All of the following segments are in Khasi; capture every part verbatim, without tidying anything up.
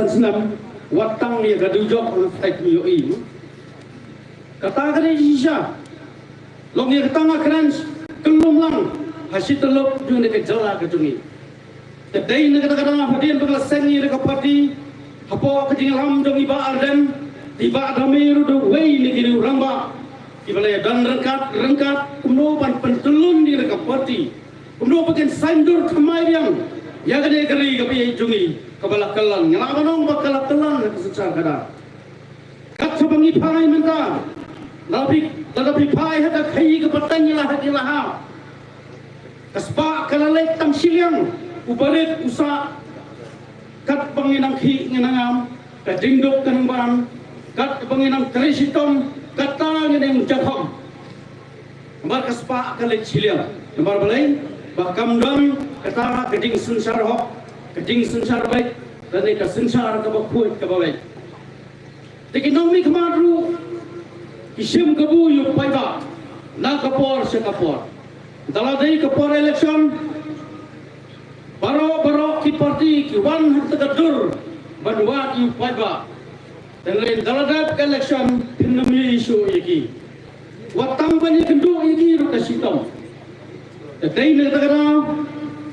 snem, wat tang ïa ka dujok ruh phi ïohi. Kata ka dei shisha. Long ïa kata nga kren kyllum lang ha shi tyllup jong kane ka jylla ka jong ngi. Te dei na kata ka daw hadien ba ka la seng ïa ka party hapoh ka jingïalam jong i Bah Ardent, i Bah Dame ruh da uwei na ki rangbah kiba la ïadon ryngkat ryngkat kumno ban pyntyllun ïa ka party, kumno ba kin saiñdur thymmai biang ïa kane ka ri kaba ïeit jong ngi kaba la kyllon. Nga lah ban ong ba ka la kyllon ha ka synshar ka daw. Kat shaba ngi phai mynta, lada phi, lada phi phai ha ka khaii ka pateng ïa la ha, ïa la ha, ka spah ka la leit tang shiliang, u barit u sah. Katba ngi nang khih ngi nang ngam, ka jingduk ka nang ban. Katba ngi nang trei shitom, kata ngi nang jahom. Namar ka spah ka leit shiliang. Namar balei? Ba kam don kata ka jingsynshar hok, ka jingsynshar beit, lane ka synshar kaba khuid kaba beit. Te ki nongmihkhmat ruh ki shim kabu ïa u paidbah na ka por sha ka por. Te la dei ka por election, baroh baroh ki party ki wan ha kata ka dur ban wad ïa u paidbah. Te lada la dep ka election phin ym ïohi shuh ïa ki. Wat tang ban ïakynduh ïa ki ruh ka shitom. Te dei na kata ka daw,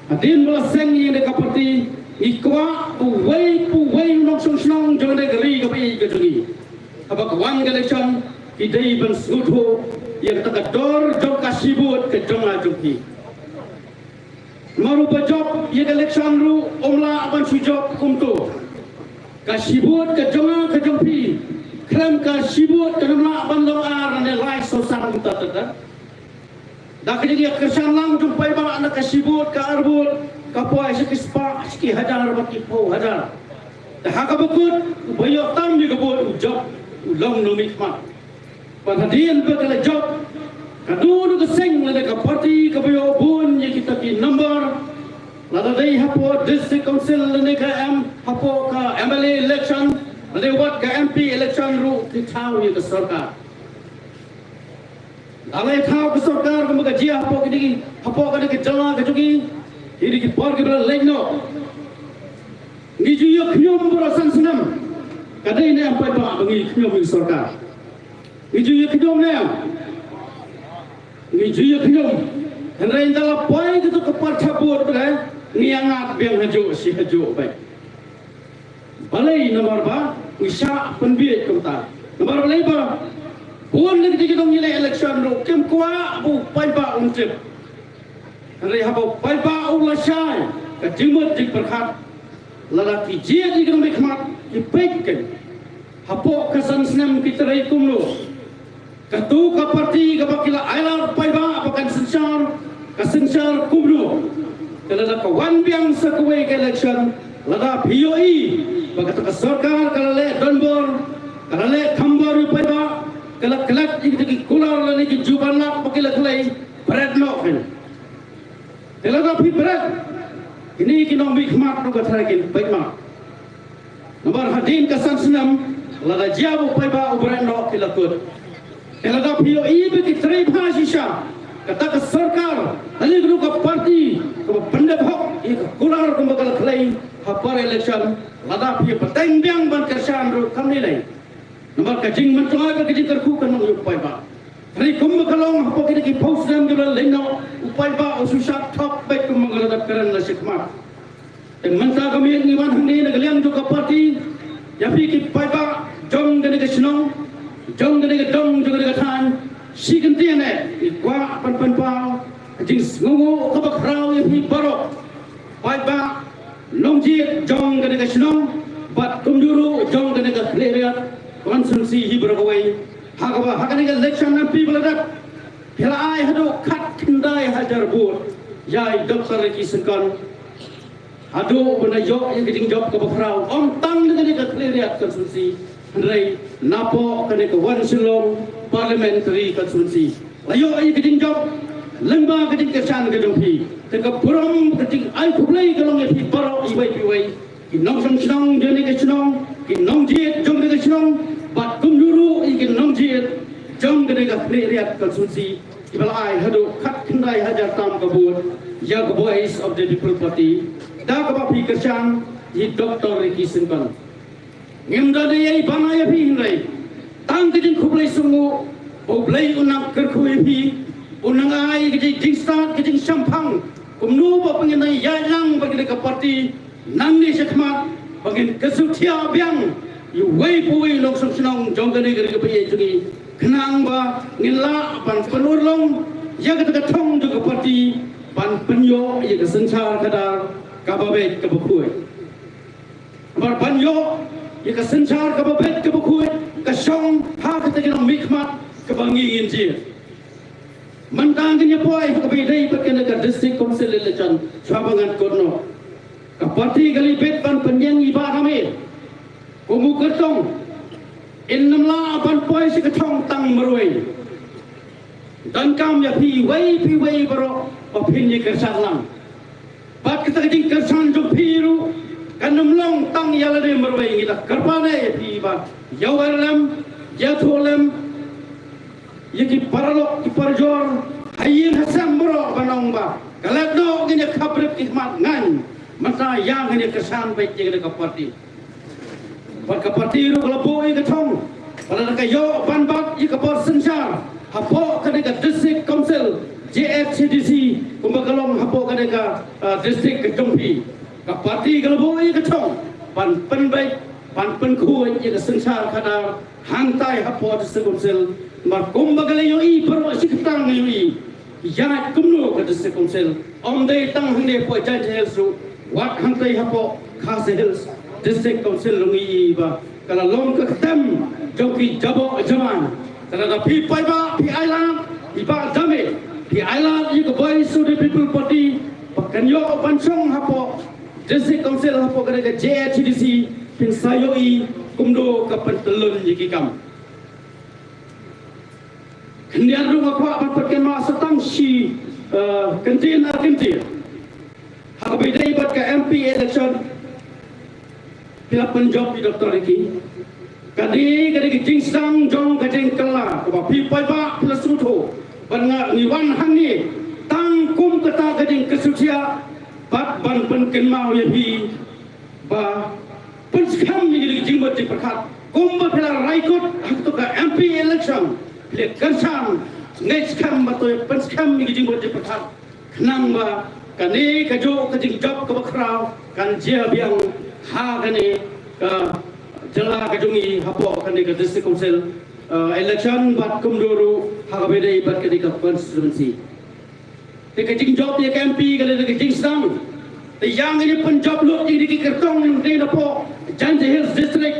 hadien ba la seng ïa ka party, ngi kwah ba uwei pa uwei u nongshong shnong jong ka ri kaba ïeit ka jong ngi, haba ka wan ka election, ki dei ban sngewthuh ïa kata ka dor jong ka shi vote ka jong nga jong phi. Namar uba jop ïa ka election ruh um lah ban shu jop kumto. Ka shi vote ka jong nga ka jong phi, khlem ka shi vote kan ym lah ban long ar ne lai saw san kumta. Te da ka jingïakyrshan lang jong u paidbah na ka shi vote, ka ar vote, ka poi sha ki spah, sha ki hajar bad ki phew hajar. Te ha kaba kut, uba ïoh tam ïa ka vote u jop, u long nongmihkhmat. Bad hadien ba ka la jop, ka dei na ka seng lane ka party kaba ïoh bun ïa kita ki number, lada dei hapoh District Council lane ka em, hapoh ka M L A election, lane wat ka M P election ruh ki thaw ïa ka sorkar. Lada thaw ka sorkar kumba ka jia hapoh kine ki, hapoh kane ka jylla ka jong ngi, kine ki por kiba la leit noh, ngi ju ïa khñium baroh san snem. Ka dei ne em paidbah ba ngi khñium ïa ka sorkar? Ngi ju ïa khñium ne em? Ngi ju ïa khñium. Hynrei ynda la poi katu ka por thap vote ba ngi ïa ngat biang hajuh shi hajuh beit. Balei? Namar ba ngi shah pynbieit kumta. Namar balei? Ba bun na kita ki nongïaleh election ruh kim kwah ba u paidbah un tip. Hynrei haba u paidbah u lashai, ka jingmut jingpyrkhat, lada ki jied ïa ki nongmihkhmat ki peit kein, hapoh ka san snem ki trei kumno. Katu ka party kaba ki la ailad paidbah ba kan synshar, ka synshar kumno. Te lada ka wan biang sa kawei ka election, lada phi ïohi ba kata ka sorkar ka la leh donbor, ka la leh khambor ïa u paidbah, ka la klet ïa kita ki kular lane ki juban lad ba ki la khlei, bret noh kein. Te lada phi bret, kine ki nongmihkhmat ruh ka tharai kin peit ma. Namar hadien ka san snem, lada jia ba u paidbah u bret noh ki la kut. Te lada phi ïohi ba ki trei bha shisha, kata ka sorkar, lane kano ka party kaba pyndep hok ïa ka kular kumba ka la khlei ha por election, lada phi ïa pateng biang ban kyrshan ruh kam lei lei. Namar ka jingmyntoi bad ka jingkyrkhu kan long ïa u paidbah. Hynrei kumba ka long hapoh kine ki phew snem kiba la leit noh, u paidbah u shu shah thok beit kumba nga la dep kren la shi khmat. Te mynta ka miet ngi wan hangne na ka liang jong ka party, ïa phi ki paidbah jong kane ka shnong, jong kane ka dong, jong kane ka thaiñ, shi kyntien eh ngi kwah ban pynpaw ka jingsngewnguh kaba khraw ïa phi baroh. Paidbah, nongjied jong kane ka shnong, bad kumjuh ruh jong kane ka Khliehriat constituency hi baroh kawei. Ha kaba ha kane ka election M P ba la dep, phi la ai haduh khatkhyndai hajar vote ïa i Doctor Ricky Syngkon. Haduh ba la ïoh ïa ka jingjop kaba khraw, ym tang na kane ka Khliehriat constituency, hynrei napoh kane ka One Shillong parliamentary constituency. La ïoh ïa ka jingjop lyngba ka jingkyrshan ka jong phi. Te ka burom ka jingai khublei ka long ïa phi baroh iwei pa iwei, ki nongshong shnong jong kane ka shnong, ki nongjied jong kane ka shnong, bad kumjuh ruh ïa ki nongjied jong kane ka Khliehriat constituency, kiba la ai haduh khatkhyndai hajar tam ka vote ïa ka Voice of the People Party, da kaba phi kyrshan ïa i Doctor Ricky Syngkon. Ngim da dei ei bana ïa phi hynrei tang ka jingkhublei sngewbha ba U Blei un nang kyrkhu ïa phi, un nang ai ka jingstad ka jingshemphang kumno ba ngin nang ïaid lang bad kane ka party nangne shakhmat, ba ngin kyrsiew thiah biang ïa uwei pa uwei u nongshong shnong jong kane ka ri kaba ïeit jong ngi, khnang ba ngin lah ban pynurlong ïa kata ka thong jong ka party ban pynïoh ïa ka synshar khadar kaba beit kaba khuid. Namar ban ïoh ïa ka synshar kaba beit kaba khuid ka shong ha kata ka nongmihkhmat kaba ngi ngin jied. Mynta ngin ïa poi ha kaba ïadei bad kane ka District Council election, shuwa ba ngan kut noh, ka party ka la bit ban pynïeng ïa i Bah Dame kum u kyrtong. Ym lah ban poi sha ka thong tang marwei. Donkam ïa phi uwei pa uwei baroh ba phin ïa kyrshan lang. Bad kata ka jingkyrshan jong phi ruh kan ym long tang ïa lade marwei. Ngi la kyrpad ïa phi ba ïa wer lem, ïathuh lem ïa ki paralok ki parajor ha ïing ha sem baroh ban ong ba ka lad noh ngin ïa khapbrip ki khmat ngan. Mynta ïa ngin ïa kyrshan beit ïa kane ka party. Bad ka party ruh ka la buh ïa ka thong ba lada ka ïoh ban bat ïa ka bor synshar hapoh kane ka District Council J H A D C kumba ka long hapoh kane ka, ah, district ka jong phi, ka party ka la buh ïa ka thong ban pynbeit, ban pynkhuid ïa ka synshar khadar hangtai hapoh District Council. Namar kumba ka la ïohi baroh shi kyrtang ïohi ïa kumno ka District Council, ym dei tang hangne hapoh Jaintia Hills ruh, wat hangtai hapoh Khasi Hills District Council ruh ngi ïohi ba ka la long ka ktem jong ki jaboh jamai. Te lada phi paidbah phi ailad, i Bah Dame, phi ailad ïa ka Voice of the People Party ba kan ïoh ban shong hapoh District Council hapoh kane ka J H A D C, phin sa ïohi kumno ka pyntyllun ïa ki kam. Khyndiat ruh nga kwah ban pynkynmaw sa tang shi, eh, kyntien ar kyntien. Ha kaba ïadei bad ka M P election, phi la pynjop ïa Doctor Ricky. Kane ka dei ka jingsdang jong ka jingkylla kaba phi paidbah phi la sngewthuh. Bad nga ngi wan hangne tang kum kata ka jingkyrsiew thiah bad ban pynkynmaw ïa phi ba pynskhem ïa ki jingmut jingpyrkhat kumba phi la rai kut ha kato ka M P election. Phi la kyrshan, ngi skhem ba to pynskhem ïa ki jingmut jingpyrkhat khnang ba kane kajuh ka jingjop kaba khraw kan jia biang ha kane ka jylla ka jong ngi hapoh kane ka District Council, uh, election bad kumjuh ruh ha kaba ïadei bad kane ka constituency. Te ka jingjop ïa ka M P ka dei ka jingsdang. Te ïa ngin ïa pynjop lut ïa ki kyrtong jong ngi napoh Jaintia Hills District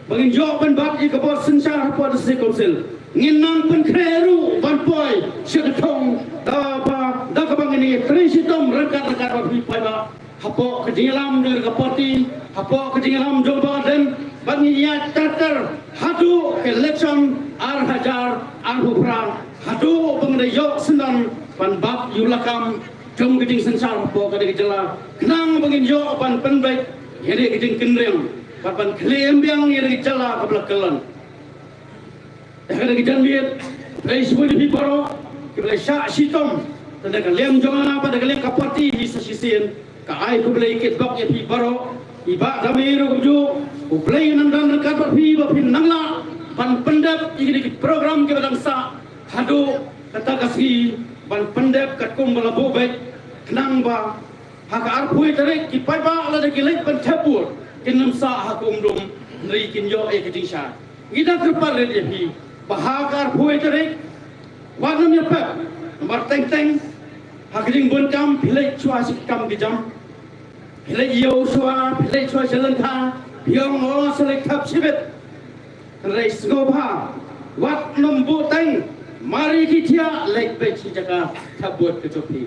ba ngin ïoh ban bat ïa ka bor synshar hapoh District Council. Ngin nang pynkhreh ruh ban poi sha ka thong da ba, da kaba ngin ïa trei shitom ryngkat ryngkat bad phi paidbah hapoh ka jingïalam jong ka party, hapoh ka jingïalam jong Bah Ardent, bad ngin ïa tar tar haduh ka election ar hajar arphew phra, haduh ba ngin da ïoh syndon ban bat ïa u lakam jong ka jingsynshar hapoh kane ka jylla, khnang ba ngin ïoh ban pynbeit ïa kane ka jingkynriang bad ban khlem biang ïa kane ka jylla kaba la kyllon. Te ha kane ka janmiet, khublei shibun ïa phi baroh kiba la shah shitom, te da ka liang jong nga bad da ka liang ka party hi sa shisien, ka ai khublei kitbok ïa phi baroh. I Bah Dame ruh kumjuh, U Blei un nang don ryngkat bad phi ba phin nang lah ban pyndep ïa kine ki program kiba dang sah haduh kata ka sngi, ban pyndep katkum ba la buh beit, khnang ba ha ka arphew tarik ki paidbah lada ki leit ban thep vote kin ym sah ha ka umdum, hynrei kin ïoh ïa ka jingshai. Ngi da kyrpad rit ïa phi ba ha ka arphew tarik wat nym ïa pep, namar teng teng ha ka jingbun kam phi leit shuwa sha ki kam ki jam, phi leit ïew shuwa, phi leit shuwa sha lyngkha, phi ong, o, sa leit thep shibit. Hynrei sngewbha, wat nym buh teng, mar ïa ki thiah, leit beit sha jaka thep vote ka jong phi.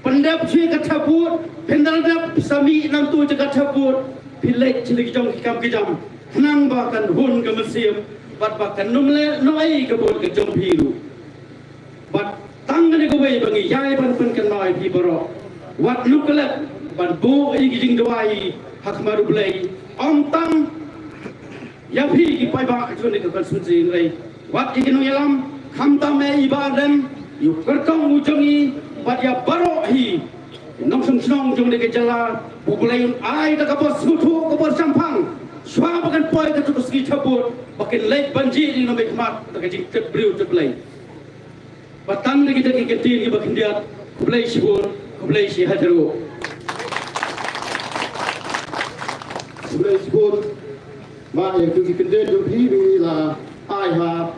Pyndep sha ka thep vote, phin da dep sa mih nangtu jaka thep vote, phi leit sha la ki jong ki kam ki jam, khnang ba kan hun ka mynsiem bad ba kan nym leh noh ei ka vote ka jong phi ruh. Bad tang kane kawei ba ngi ïai ban pynkynmaw ïa phi baroh, wat nym klet ban buh ïa ki jingduwai ha khmat U Blei, ym tang ïa phi ki paidbah jong kane ka constituency, hynrei wat ïa ki nongïalam, khamtam ïa i Bah Ardent, ïa u kyrtong u jong ngi, bad ïa baroh hi ki nongshong shnong jong kane ka jylla, ba U Blei un ai da ka bor sngewthuh, ka bor shemphang shuwa Poi ka tu ka sngi chabut ba kin leit ban jied ïa nongmihkhmat da ka jingtip briew tip Blei. Ba tang da kita ki kyntien kiba khyndiat, khublei shibun, khublei shihajar nguh. Khublei shibun. Ba ïa ki kyntien jong phi ba la ai ha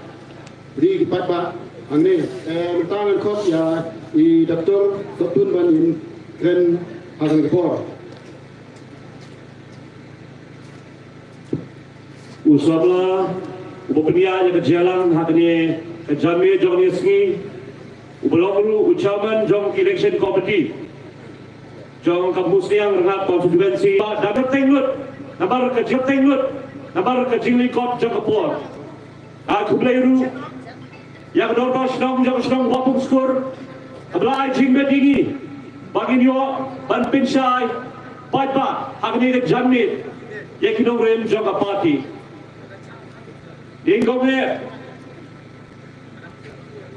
ri ki paidbah hangne. Eh, mynta ngan khot ïa i Doctor Sopun ban ïakren ha kane ka por. U samla uba pynïaid ïa ka jingïalang ha kane ka janmiet jong kane ka sngi, uba long ruh u chairman jong ka election committee jong ka Musniang Rngap constituency, ba da ka teng lut, namar ka jingteng lut, namar ka jinglyngkot jong ka por. Nga khublei ruh ïa ka dorbar shnong jong ka shnong Wapung Skur, kaba la ai jingmut ïa ngi ba ngin ïoh ban pynshai paidbah ha kane ka janmiet ïa ki nongrim jong ka party. Dei kong eh,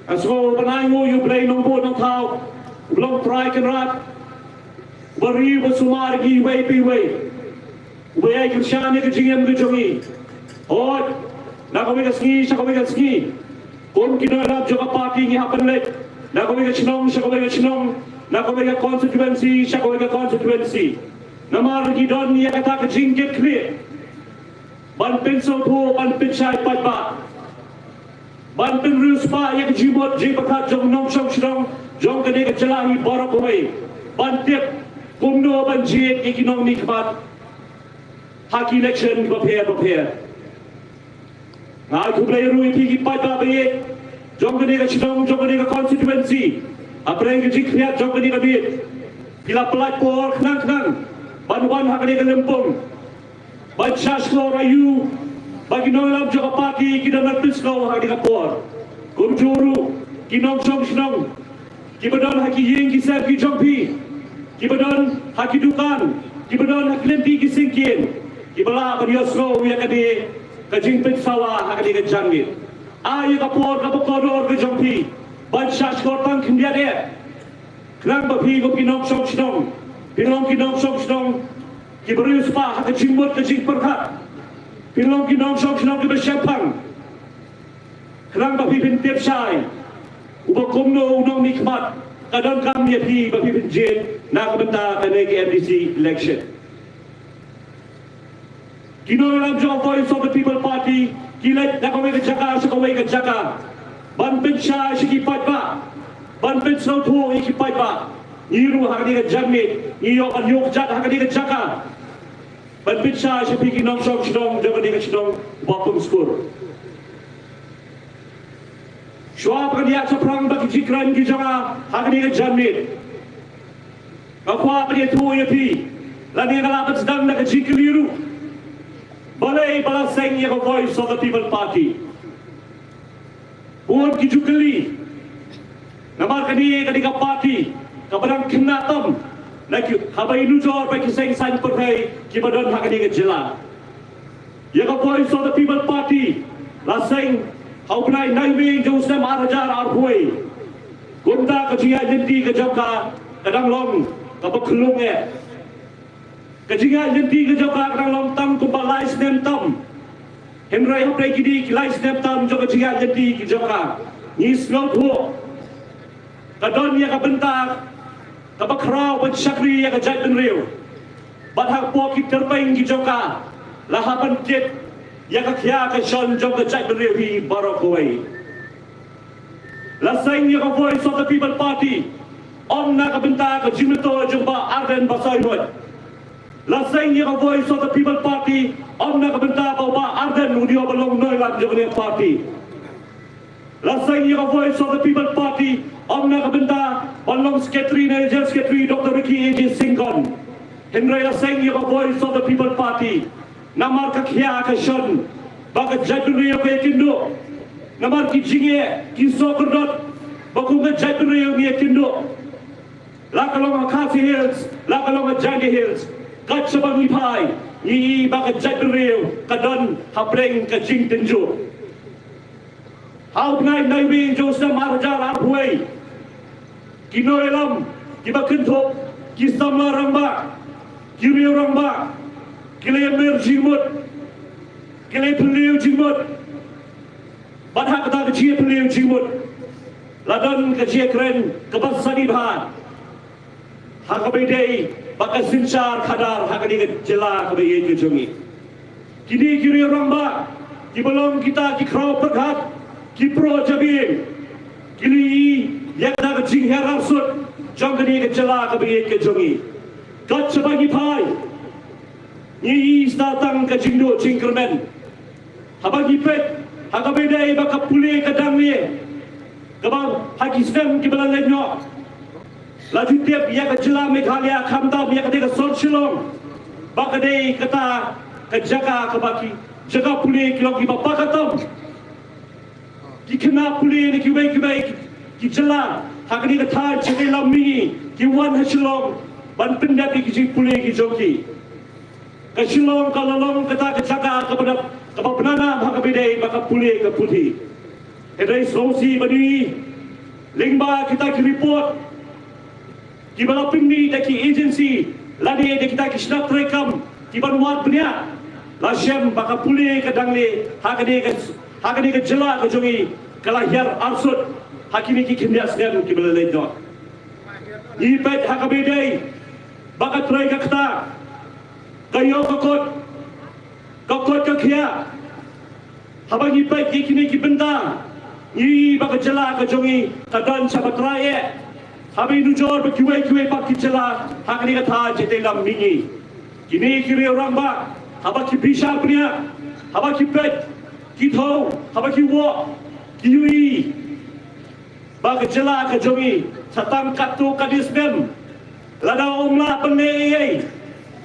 nga sngew ban ai nguh ïa U Blei Nongbuh Nongthaw, uba long Trai Kynrad, uba ri uba sumar ïa ngi iwei pa iwei, uba ïai kyrshan ïa ka jingim ka jong ngi. Hooid, na kawei ka sngi sha kawei ka sngi, kum ki nongïalam jong ka party ngi hap ban leit na kawei ka shnong sha kawei ka shnong, na kawei ka constituency sha kawei ka constituency. Namar ngi don ïa kata ka jingkitkhlieh ban pynsngewthuh, ban pynshai paidbah, ban pynriewspah ïa ka jingmut jingpyrkhat jong nongshong shnong jong kane ka jylla hi baroh kawei, ban tip kumno ban jied ïa ki nongmihkhmat ha ki election kiba pher bapher. Nga ai khublei ruh ïa phi ki paidbah ba ïeit jong kane ka shnong, jong kane ka constituency. Hapdeng ka jingkhriat jong kane ka miet, phi la pynlait por khnang khnang ban wan ha kane ka lympung ban shahshkor ïa u ba ki nongïalam jong ka party ki don ban pynsngew ha kane ka por. Kumjuh ruh ki nongshong shnong kiba don ha ki ïing ki sem ki jong phi, kiba don ha ki dukan, kiba don ha ki lynti ki syngkien, kiba lah ban ïohsngew ïa kane ka jingpynsawa ha kane ka janmiet. Ai ïa ka por kaba kordor ka jong phi ban shahshkor tang khyndiat eh. Khnang ba phi kum ki nongshong shnong, phin long ki nongshong shnong kiba riewspah ha ka jingmut ka jingpyrkhat. Phin long ki nongshong shnong kiba shemphang. Khnang ba phi phin tip shai uba kumno u nongmihkhmat ka donkam ïa phi ba phi phin jied na ka bynta kane ka M D C election. Ki nongïalam jong ka Voice of the People Party ki leit na kawei ka jaka sha kawei ka jaka ban pynshai sha ki paidbah, ban pynsngewthuh ïa ki paidbah. Ngi ruh ha kane ka janmiet ngi ïoh ban ïoh kjat ha kane ka jaka ban pynshai sha phi ki nongshong shnong jong kane ka shnong Wapung Skur. Shuwa ba ngan ïaid shaphrang bad ki jingkren ki jong nga ha kane ka janmiet, nga kwah ban ïathuh ïa phi, lane nga lah ban sdang da ka jingkylli ruh, balei ba la seng ïa ka Voice of the People Party? Bun ki jingkylli. Namar kane ka dei ka party kaba dang khynnah tam na ki, haba ïanujor bad ki seng saiñ pyrthei kiba don ha kane ka jylla. Ïa ka Voice of the People Party la seng ha u bnai Naiwieng jong u snem ar hajar arphew wei. Kumta ka jingïaid lynti ka jong ka ka dang long kaba khlung eh. Ka jingïaid lynti ka jong ka ka dang long tang kumba lai snem tam. Hynrei hapdeng kine ki lai snem tam jong ka jingïaid lynti ka jong ka, ngi sngewthuh ka don ïa ka bynta kaba khraw ban shakri ïa ka jaitbynriew. Bad hapoh ki tyrpeng ki jong ka la hap ban kit ïa ka khia ka shon jong ka jaitbynriew hi baroh kawei. La seng ïa ka Voice of the People Party ym na ka bynta ka jingmyntoi jong Bah Ardent Basaiawmoit. La seng ïa ka Voice of the People Party ym na ka bynta ba u Bah Ardent un ïoh ban long nongïalam jong kane ka party. La seng ïa ka Voice of the People Party ym na ka bynta ban long secretary ne general secretary Doctor Ricky A J Syngkon. Hynrei la seng ïa ka Voice of the People Party namar ka khia ka shon ba ka jaitbynriew ka ïakynduh. Namar ki jingeh ki sohkyrdot ba kum ka jaitbynriew ngi ïakynduh, la ka long ha Khasi Hills, la ka long ha Jaintia Hills. Kat shaba ngi phai, ngi i ba ka jaitbynriew ka don hapdeng ka jingtynjuh. Ha u bnai Naiwieng jong u snem ar hajar arphew wei, ki nongïalam kiba kynthup ki samla rangbah, ki riew rangbah, ki la ïamir jingmut Ka leh pynliew jingmut. Bad ha kata ka jingpynliew jingmut, la don ka jingkren kaba sani bha ha kaba ïadei bad ka synshar khadar ha kane ka jylla kaba ïeit ka jong ngi. Kine ki riew rangbah kiba long kita ki khraw pyrkhat, ki pro jabieng, ki la ïohi ïa kata ka jinghiar arsut jong kane ka jylla kaba ïeit ka jong ngi. Kat shaba ngi phai, ngi ïohi sa tang ka jingduh jingkyrmen. Haba ngi peit ha kaba ïadei bad ka pule ka danglieh, kaba ha ki snem kiba la leit noh, la ju tip ïa ka jylla Meghalaya, khamtam ïa kata ka sor Shillong, ba ka dei kata ka jaka kaba ki jaka pule ki long kiba pakhatam. Ki khynnah pule na kiwei kiwei ki jylla ha kane ka thaiñ Shatei Lam Mihngi ki wan ha Shillong ban pyndep ïa ki jingpule ki jong ki. Ka Shillong ka la long kata ka jaka kaba dap, kaba bna nam ha kaba ïadei bad ka pule ka puthi. Hynrei sngewsih ban ïohi lyngba kita ki report kiba la pynmih da ki agency lane da kita ki shnat treikam kiban wad bniah, la shem ba ka pule ka danglieh ha kane ka, ha kane ka jylla ka jong ngi ka la hiar arsut ha kine ki khyndiat snem kiba la leit noh. Ngi peit ha kaba ïadei bad ka trei ka ktah, ka ïoh ka kot, ka kot ka khiah. Haba ngi peit ïa kine ki bynta, ngi ïohi ba ka jylla ka jong ngi ka don shaba trai eh. Haba ngi nujor bad kiwei kiwei pat ki jylla ha kane ka thaiñ Shatei Lam Mihngi, kine ki riew rangbah haba ki bishar bniah, haba ki peit, ki thew, haba ki wad, ki ïohi ba ka jylla ka jong ngi sa tang katto katne snem, lada ym lah ban leh ei ei,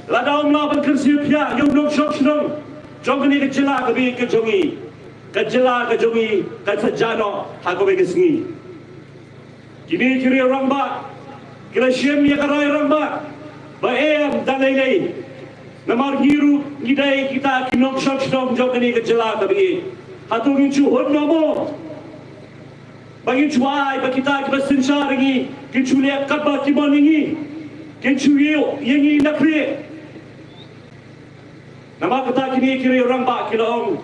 lada ym lah ban kyrsiew phiah ïa u nongshong shnong jong kane ka jylla kaba ïeit ka jong ngi, ka jylla ka jong ngi kan sa jah noh ha kawei ka sngi. Kine ki riew rangbah ki la shim ïa ka rai rangbah ba em da lei lei. Namar ngi ruh ngi dei kita ki nongshong shnong jong kane ka jylla kaba ïeit. Hato ngin shu hun noh mo? Ba ngin shu ai ba kita kiba synshar ïa ngi kin shu leh katba ki mon ïa ngi, kin shu ïeh ïa ngi na khlieh. Namar kata kine ki riew rangbah ki la ong,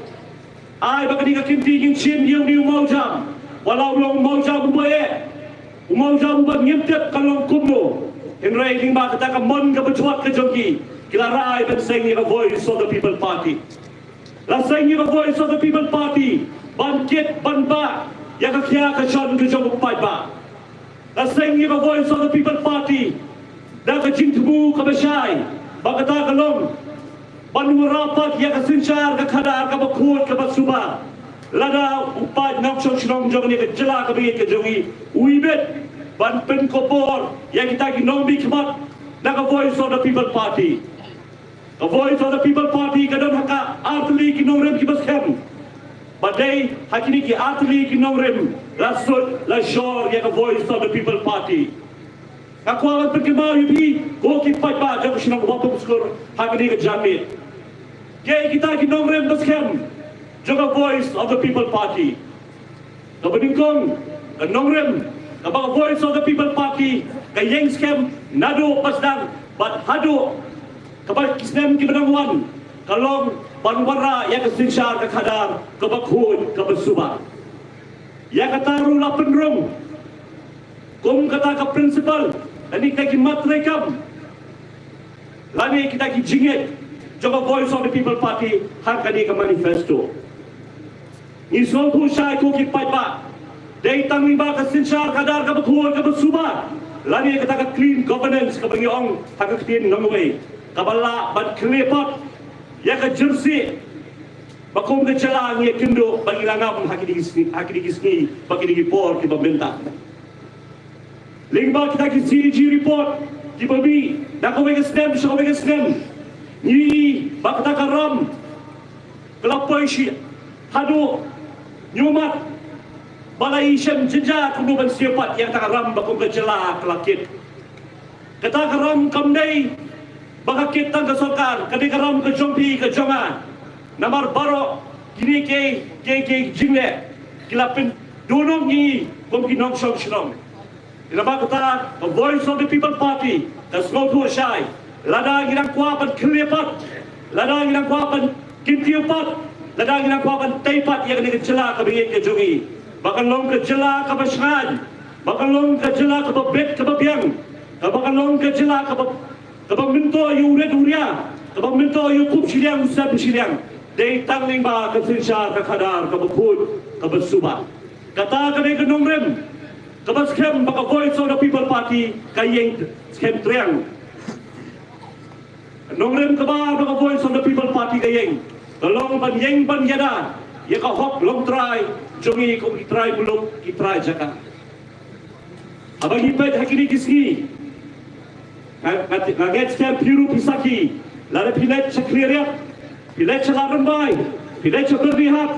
ai ba kane ka kynti ngin shim ïa une u mawjam, wat la u long u mawjam uba eh, u mawjam uba ngim tip kan long kumno. Hynrei lyngba kata ka mon kaba jwat ka jong ki, ki la rai ban seng ïa ka Voice of the People Party. La seng ïa ka Voice of the People Party ban kit ban bah ïa ka khia ka shon ka jong u paidbah. La seng ïa ka Voice of the People Party da ka jingthmu kaba shai, ba kata ka long ban wanrah pat ïa ka synshar ka khadar kaba khuid kaba suba. Lada u paid nongshong shnong jong kane ka jylla kaba ïeit ka jong ngi u ibit ban pynkupbor ïa kita ki nongmihkhmat na ka Voice of the People Party. Ka Voice of the People Party ka don ha ka artylli ki nongrim kiba skhem. Ba dei ha kine ki artylli ki nongrim la sut la shor ïa ka Voice of the People Party. Nga kwah ban pynkynmaw ïa phi ko ki paidbah jong ka shnong Waphong Skur ha kane ka janmiet. Kiei kita ki nongrim ba skhem jong ka Voice of the People Party? Kaba nyngkong, ka nongrim kaba ka Voice of the People Party ka ïeng skhem naduh ba sdang bad haduh kaba ki snem kiba dang wan, ka long ban wanrah ïa ka synshar ka khadar kaba khuid kaba suba. Ïa kata ruh la pynrung kum kata ka principle lane kita ki mat treikam lane kita ki jingngeit jong ka Voice of the People Party ha kane ka manifesto. Ngi sngewthuh shai ko ki paidbah, dei tang lyngba ka synshar khadar kaba khuid kaba suba lane kata ka clean governance kaba ngi ong ha ka ktien nongwei, kaba lah ban khlieh pat ïa ka jyrsieh ba kum ka jylla ngi ïakynduh ba ngi la ngam ha kine ki sngi, ha kine ki sngi bad kine ki por kiba mynta. Lyngba kita ki C A G report kiba mih na kawei ka snem sha kawei ka snem, ngi ïohi ba kata ka ram ka la poi shi haduh hynñiew mat. Ba la i shem jynjar kumno ban siew pat ïa kata ka ram ba kum ka jylla ka la kit. Kata ka ram kam dei ba ka kit tang ka sorkar, ka dei ka ram ka jong phi ka jong nga. Namar baroh kine ki, ki, ki jingleh ki la pynduhnong ïa ngi kum ki nongshong shnong. Namar kata ka Voice of the People Party ka sngewthuh shai, lada ngi dang kwah ban khlieh pat, lada ngi dang kwah ban kyntiew pat, Lada ngi nang kwah ban tei pat ïa kane ka jylla kaba ïeit ka jong ngi, ba kan long ka jylla kaba shngaiñ, ba kan long ka jylla kaba bit kaba biang, kaba kan long ka jylla kaba, kaba myntoi ïa u rit u ria, kaba myntoi ïa u kup shiliang u sem shiliang. Dei tang lyngba ka synshar ka khadar kaba khuid kaba suba. Kata ka dei ka nongrim kaba skhem ba ka Voice of the People Party ka ïeng skhem triang. Nongrim kaba, ba ka Voice of the People Party ka ïeng, ka long ban ïeng ban ïada ïa ka hok longtrai jong ngi kum ki trai muluk, ki trai jaka. Haba ngi peit ha kine ki sngi, nga, nga, nga ngeit skhem phi ruh phi sakhi, lada phi leit sha Khliehriat, phi leit sha Lad Rymbai, phi leit sha Byrnihat,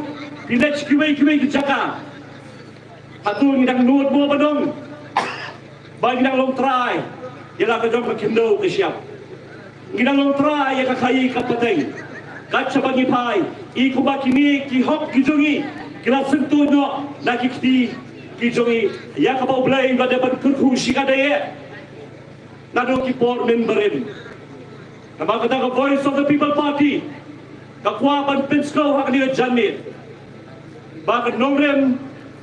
phi leit sha kiwei kiwei ki jaka. Hato ngi dang nud mo ba dong ba ngi dang longtrai ïa la ka jong ka khyndew ka shyiap? Ngi dang longtrai ïa ka khaïi ka pateng. Kat shaba ngi phai, i kumba kine ki hok ki jong ngi ki la syntu noh na ki kti ki jong ngi, ïa kaba U Blei u la dep ban kyrkhu shikatdei. Naduh ki por mynbarim. Namar kata ka Voice of the People Party ka kwah ban pynsngew ha kane ka janmiet ba ka nongrim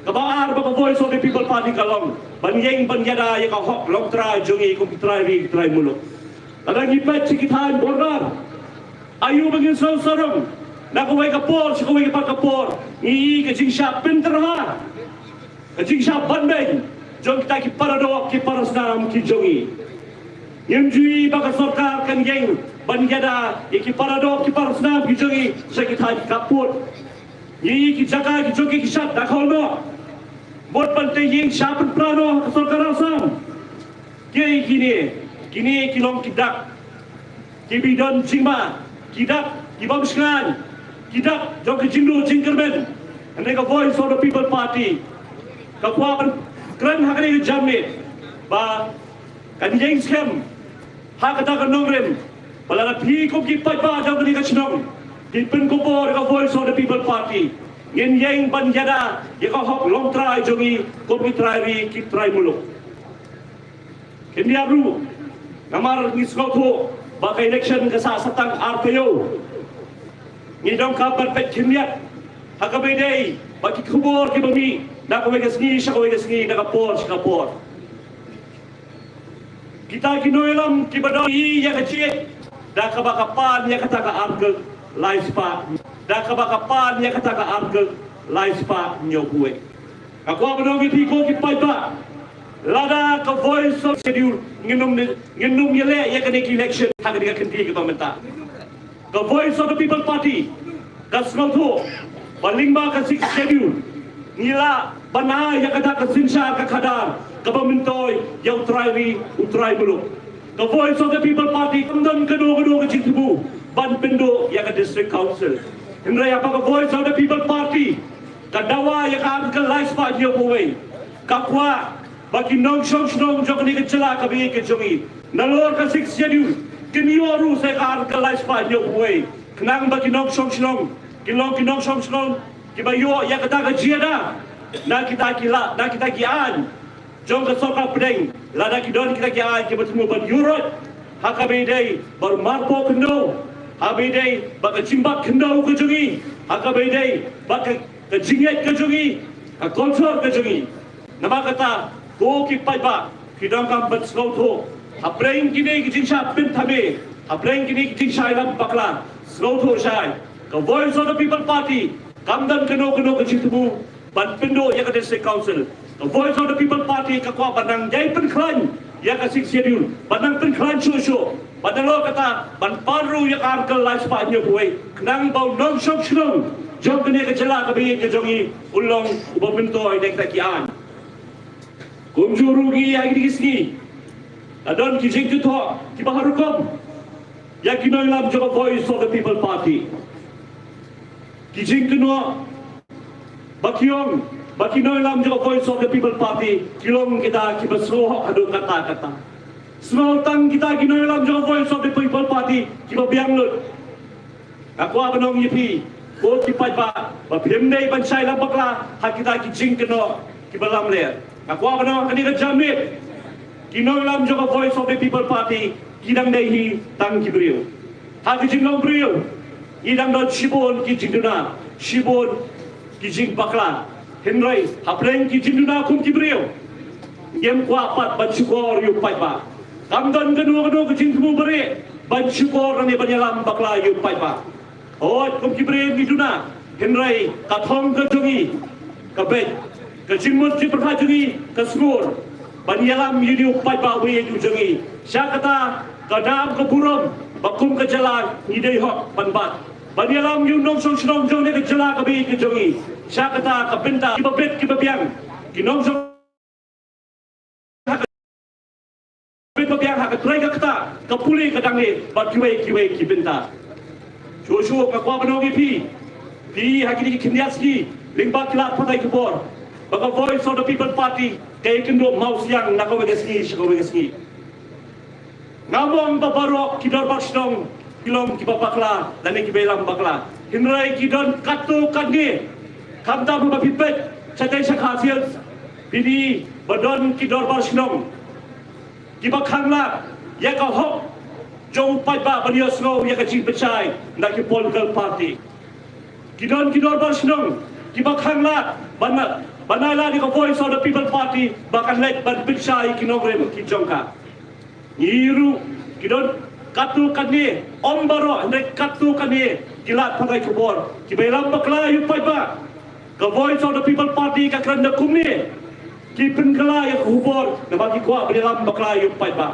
kaba ar ba ka Voice of the People Party ka long ban ïeng ban ïada ïa ka hok longtrai jong ngi kum ki trai ri ki trai muluk. Lada ngi peit sha ki thaiñ border, aïu ba ngin sngew sarong? Na kawei ka por sha kawei ka pat ka por ngi i ka jingshah pyntyrha, ka jingshah banbeiñ jong kita ki paradoh ki parasnam ki jong ngi. Ngim ju i ba ka sorkar kan ïeng ban ïada ïa ki paradoh ki parasnam ki jong ngi sha ki thaiñ ki khappud. Ngi i ki jaka ki jong ki ki shad da khaw noh. Mut ban tei ïing shah pynpra noh ha ka sorkar Assam. Kiei kine? Kine ki long ki dak kiba don jingma, ki dak ki bym shngaiñ, ki dak jong ka jingduh jingkyrmen. Hynrei ka Voice of the People Party ka kwah ban kren ha kane ka janmiet ba kan ïeng skhem ha kata ka nongrim ba lada phi kum ki paidbah jong kane ka shnong phi pynkupbor ïa ka Voice of the People Party, ngin ïeng ban ïada ïa ka hok longtrai jong ngi kum ki trai ri ki trai muluk. Khyndiat ruh, namar ngi sngewthuh ba ka election ka sah sa tang ar taïew. Ngi donkam ban peit khyndiat ha kaba ïadei bad ki khubor kiba mih na kawei ka sngi sha kawei ka sngi, na ka por sha ka por. Kita ki nongïalam kiba don, ïa ka jingïeit da kaba ka pan ïa kata ka Article lai spah, da kaba ka pan ïa kata ka Article lai spah hynñiewphew wei. Nga kwah ban ong ïa phi ko ki paidbah, lada ka Voice of Schedule ngin ym, ngin ym ïaleh ïa kane ka election ha kane ka kynti kaba mynta. Ka Voice of the People Party ka sngewthuh ba lyngba ka Sixth Schedule ngi lah ban ai ïa kata ka synshar ka khadar kaba myntoi ïa u trai ri u trai muluk. Ka Voice of the People Party kam don kano kano ka jingthmu ban pynduh ïa ka District Council. Hynrei haba ka Voice of the People Party ka dawa ïa ka Article lai spah hynñiewphew wei, ka kwah ba ki nongshong shnong jong kane ka jylla kaba ïeit ka jong ngi, nalor ka Sixth Schedule, kin ïoh ruh sa ïa ka Article lai spah hynñiewphew wei, khnang ba ki nongshong shnong kin long ki nongshong shnong kiba ïoh ïa kata ka jingïada na kita ki la, na kita ki aiñ jong ka sorkar pdeng. Lada ki don kita ki aiñ kiba thmu ban ïuh roit ha kaba ïadei bad u marpoh khyndew, ha kaba ïadei bad ka jingbad khyndew ka jong ngi, ha kaba ïadei bad ka, ka jingngeit ka jong ngi, ka culture ka jong ngi. Namar kata, ko ki paidbah, phi donkam ban sngewthuh, hapdeng kine ki jingshah pynthame, hapdeng kine ki jingshah ïalam bakla, sngewthuh shai, ka Voice of the People Party kam don kano kano ka jingthmu ban pynduh ïa ka District Council. Ka Voice of the People Party ka kwah ban nang ïai pynkhlaiñ ïa ka Sixth Schedule, ban nang pynkhlaiñ shuh shuh, ban nalor kata ban pan ruh ïa ka Article lai spah hynñiewphew wei, khnang ba u nongshong shnong jong kane ka jylla kaba ïeit ka jong ngi un long uba myntoi na kita ki aiñ. Kumjuh ruh ngi ïa kine ki sngi la don ki jingkynnoh kiba har rukom ïa ki nongïalam jong ka Voice of the People Party. Ki jingkynnoh ba ki ong ba ki nongïalam jong ka Voice of the People Party ki long kita kiba sngewhok haduh katta katta. Sngewtang kita ki nongïalam jong ka Voice of the People Party kiba biang lut. Nga kwah ban ong ïa phi ko ki paidbah ba phim dei ban shah ïalam bakla ha kita ki jingkynnoh kiba lamler. Nga kwah ban ong ha kane ka janmiet, ki nongïalam jong ka Voice of the People Party ki dang dei hi tang ki briew. Ha ka jinglong briew, Ngi dang don shibun ki jingduna, shibun ki jingbakla. Hynrei hapdeng ki jingduna kum ki briew, ngim kwah pat ban shukor ïa u paidbah. Kam don kano kano ka jingthmu barieh ban shukor ne ban ïalam bakla ïa u paidbah. Hooid, kum ki briew ngi duna, hynrei ka thong ka jong ngi ka beit, ka jingmut jingpyrkhat jong ngi ka sngur ban ïalam ïa une u paidbah uwei u jong ngi. Sha kata ka dam ka burom ba kum ka jylla ngi dei hok ban bat, ban ïalam ïa u nongshong shnong jong ne ka jylla ka beit ka jong ngi. Sha kata ka bynta kiba bit kiba biang, ki nongshong bit ba biang ha ka trei ka ktah, ka pule ka dangne bad kiwei kiwei ki bynta. Shuh shuh nga kwah ban ong ïa phi, phi ha kine ki khyndiat sngi lyngba ki lad pathai khubor ba ka Voice of the People Party ka ïakynduh mawsiang na kawei ka sngi sha kawei ka sngi. Ngam ong ba baroh ki dorbar shnong ki long kiba bakla lane kiba ïalam bakla. Hynrei ki don katto katne. Khamtam ba phi peit shatei sha Khasi Hills, phi i ba don ki dorbar shnong kiba khanglad ïa ka hok jong u paidbah ban ïohsngew ïa ka jingpynshai na ki political party. Ki don ki dorbar shnong kiba khanglad ban, ban ai lad ïa ka Voice of the People Party ba kan leit ban pynshai ki nongrim ki jong ka. Ngi ruh ki don katto katne, ym baroh hynrei katto katne ki lad pathai khubor kiba ïalam bakla ïa u paidbah. Ka Voice of the People Party ka kren da kumne, ki pynkylla ïa ka khubor namar ki kwah ban ïalam bakla ïa u paidbah.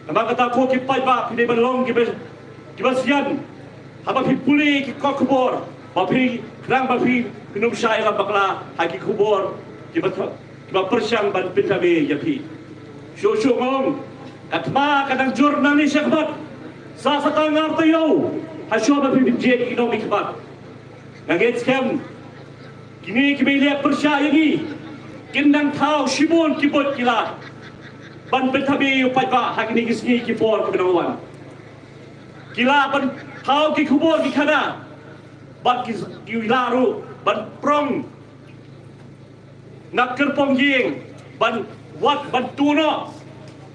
Namar kata ko ki paidbah, phi dei ban long kiba, kiba sian haba phi pule ki kot khubor, ba phi khnang ba phi, phin ym shah ïalam bakla ha ki khubor kiba tho-, kiba pyrshang ban pyntame ïa phi. Shuh shuh nga ong, ka thma ka dang jur nangne shakhmat. Sa, sa tang ar taïew ha shuwa ba phi pynjia ki nongmihkhmat. Nga ngeit skhem kine kiba ïaleh pyrshah ïa ngi kin nang thaw shibun ki buit ki lad ban pyntame ïa u paidbah ha kine ki sngi ki por kiba nang wan. Ki lah ban thaw ki khubor ki khana bad ki, ki lah ruh ban prong na kyrpong ïing ban wad ban tuh noh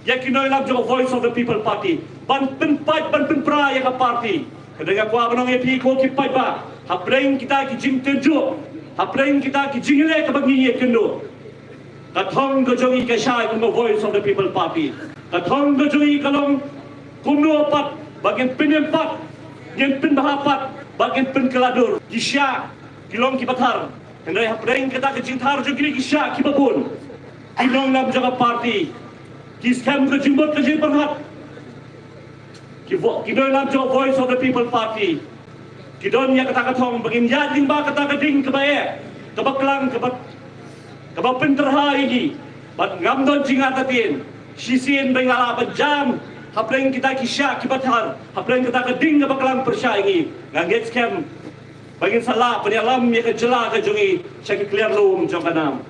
ïa ki nongïalam jong Voice of the People Party, ban pynpait ban pynpra ïa ka party. Ka dei nga kwah ban ong ïa phi ko ki paidbah, hapdeng kita ki jingtynjuh, hapdeng kita ki jingïaleh kaba ngi ïakynduh, ka thong ka jong ngi ka shai kum ka Voice of the People Party. Ka thong ka jong ngi ka long kumno pat ba ngin pynim pat, ngin pynbha pat bad ngin pynkylla dur. Ki shah ki long kiba thar. Hynrei hapdeng kata ka jingthar jong kine ki shah kiba bun, ki nongïalam jong ka party ki skhem ka jingmut ka jingpyrkhat. Ki vo-, ki nongïalam jong Voice of the People Party ki don ïa kata ka thong ba ngin ïaid lyngba kata ka ding kaba eh, kaba klang, kaba, kaba pyntyrha ïa ngi. Bad ngam don jingartatien shisien ba nga lah ban jam hapdeng kita ki shah kiba thar, hapdeng kata ka ding kaba klang pyrshah ïa ngi. Nga ngeit skhem ba ngin sa lah ban ïalam ïa ka jylla ka jong ngi sha ki kliar lum jong ka nam.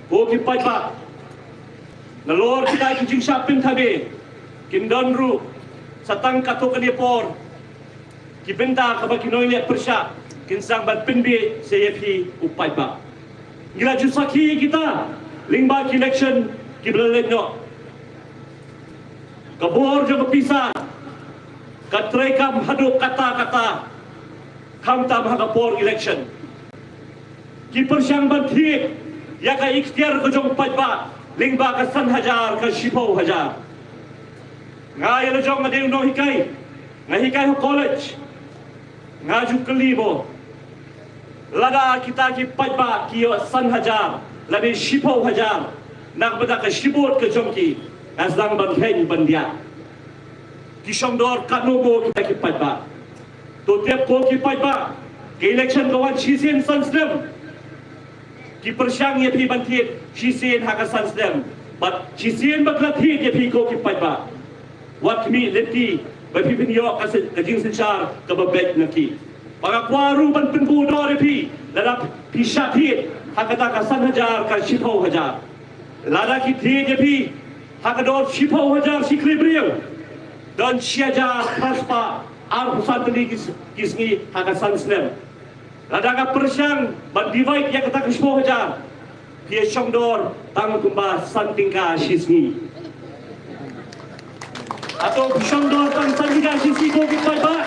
Ko ki paidbah, nalor kita ki jingshah pyntame kin don ruh sa tang katto katne por ki bynta kaba ki nongïaleh pyrshah kin sdang ban pynbiej sa ïa phi u paidbah. Ngi la ju sakhi kita lyngba ki election kiba la leit noh. Ka bor jong ka pisa ka treikam haduh katta katta, khamtam ha ka por election. Ki pyrshang ban thied ïa ka iktiar ka jong u paidbah lyngba ka san hajar, ka shiphew hajar. Nga ïa la jong nga dei u nonghikai, nga hikai ha college. Nga ju kylli mo, lada kita ki paidbah ki ïoh san hajar lane shiphew hajar na ka bynta ka shibun ka jong ki, nga sdang ban kheiñ ban diah. Ki shong dor katno mo kita ki paidbah? To tip ko ki paidbah, ka election ka wan shisien san snem. Ki pyrshang ïa phi ban thied shisien ha ka san snem, bad shisien ba ki la thied ïa phi ko ki paidbah, wat khmih lynti ba phi phin ïoh ka sy-, ka jingsynshar kaba beit na ki. Ba nga kwah ruh ban pynbun dor ïa phi, lada phi shah thied ha kata ka san hajar, ka shiphew hajar, lada ki thied ïa phi ha ka dor shiphew hajar shi kli briew, don shi hajar phra spah arphew san tylli ki s-, ki sngi ha ka san snem. Lada nga pyrshang ban divide ïa kata ka shiphew hajar, phi ïa shong dor tang kumba san tyngka shi sngi. Hato phi shong dor tang san tyngka shi sngi ko ki paidbah?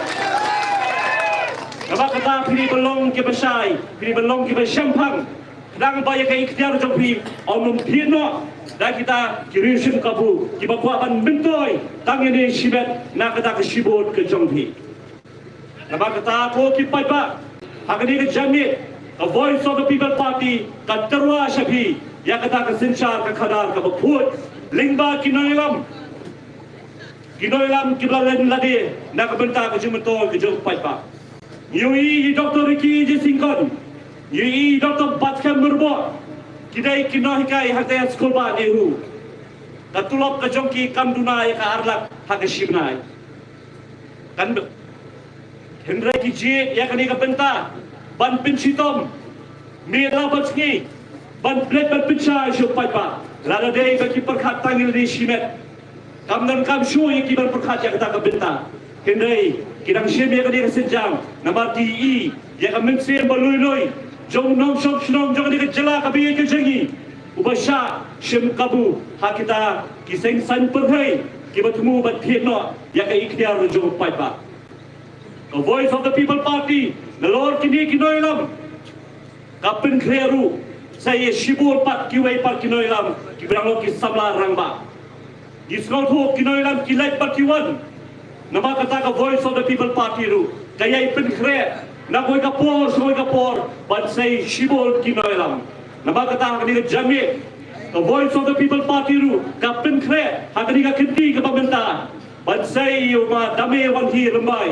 Namar kata phi dei ban long kiba shai, phi dei ban long kiba shemphang. Khnang ba ïa ka iktiar jong phi ym nym thied noh da kita ki riew shim kabu kiba kwah ban myntoi tang ïa ne shimet na kata ka shibun ka jong phi. Namar kata ko ki paidbah, ha kane ka janmiet ka Voice of the People Party ka tyrwa sha phi ïa kata ka synshar ka khadar kaba khuid lyngba ki nongïalam, ki nongïalam kiba la len lade na ka bynta ka jingmyntoi ka jong u paidbah. Ngi ïohi i Doctor Ricky J Syngkon, ngi ïohi i Doctor Batskhem Myrboh, ki dei ki nonghikai hangtei ha skul bah NEHU. Ka tulop ka jong ki kam duna ïa ka ar lak ha ka shi bnai. Kan hynrei ki jied ïa kane ka bynta ban pynshitom miet la bad sngi, ban pynleit ban pynshai sha u paidbah. Lada dei ba ki pyrkhat tang ïa lade shimet, kam donkam shuh ïa ki ban pyrkhat ïa kata ka bynta. Hynrei ki dang shim ïa kane ka sienjam namar ki ïohi ïa ka mynsiem ba lui lui jong u nongshong shnong jong kane ka jylla kaba ïeit ka jong ngi, uba shah shim kabu ha kita ki seng saiñ pyrthei kiba thmu ban thied noh ïa ka iktiar jong u paidbah. Ka Voice of the People Party nalor kine ki nongïalam ka pynkhreh ruh sa ïa shibun pat kiwei pat ki nongïalam kiba dang long ki samla rangbah. Ngi sngewthuh ki nongïalam ki leit bad ki wan. Namar kata ka Voice of the People Party ruh ka ïai pynkhreh na kawei ka por sha kawei ka por ban sei shibun ki nongïalam. Namar kata ha kane ka janmiet ka Voice of the People Party ruh ka pynkhreh ha kane ka kynti kaba mynta ban sei ïa u ma Dame Wanhi Rymbai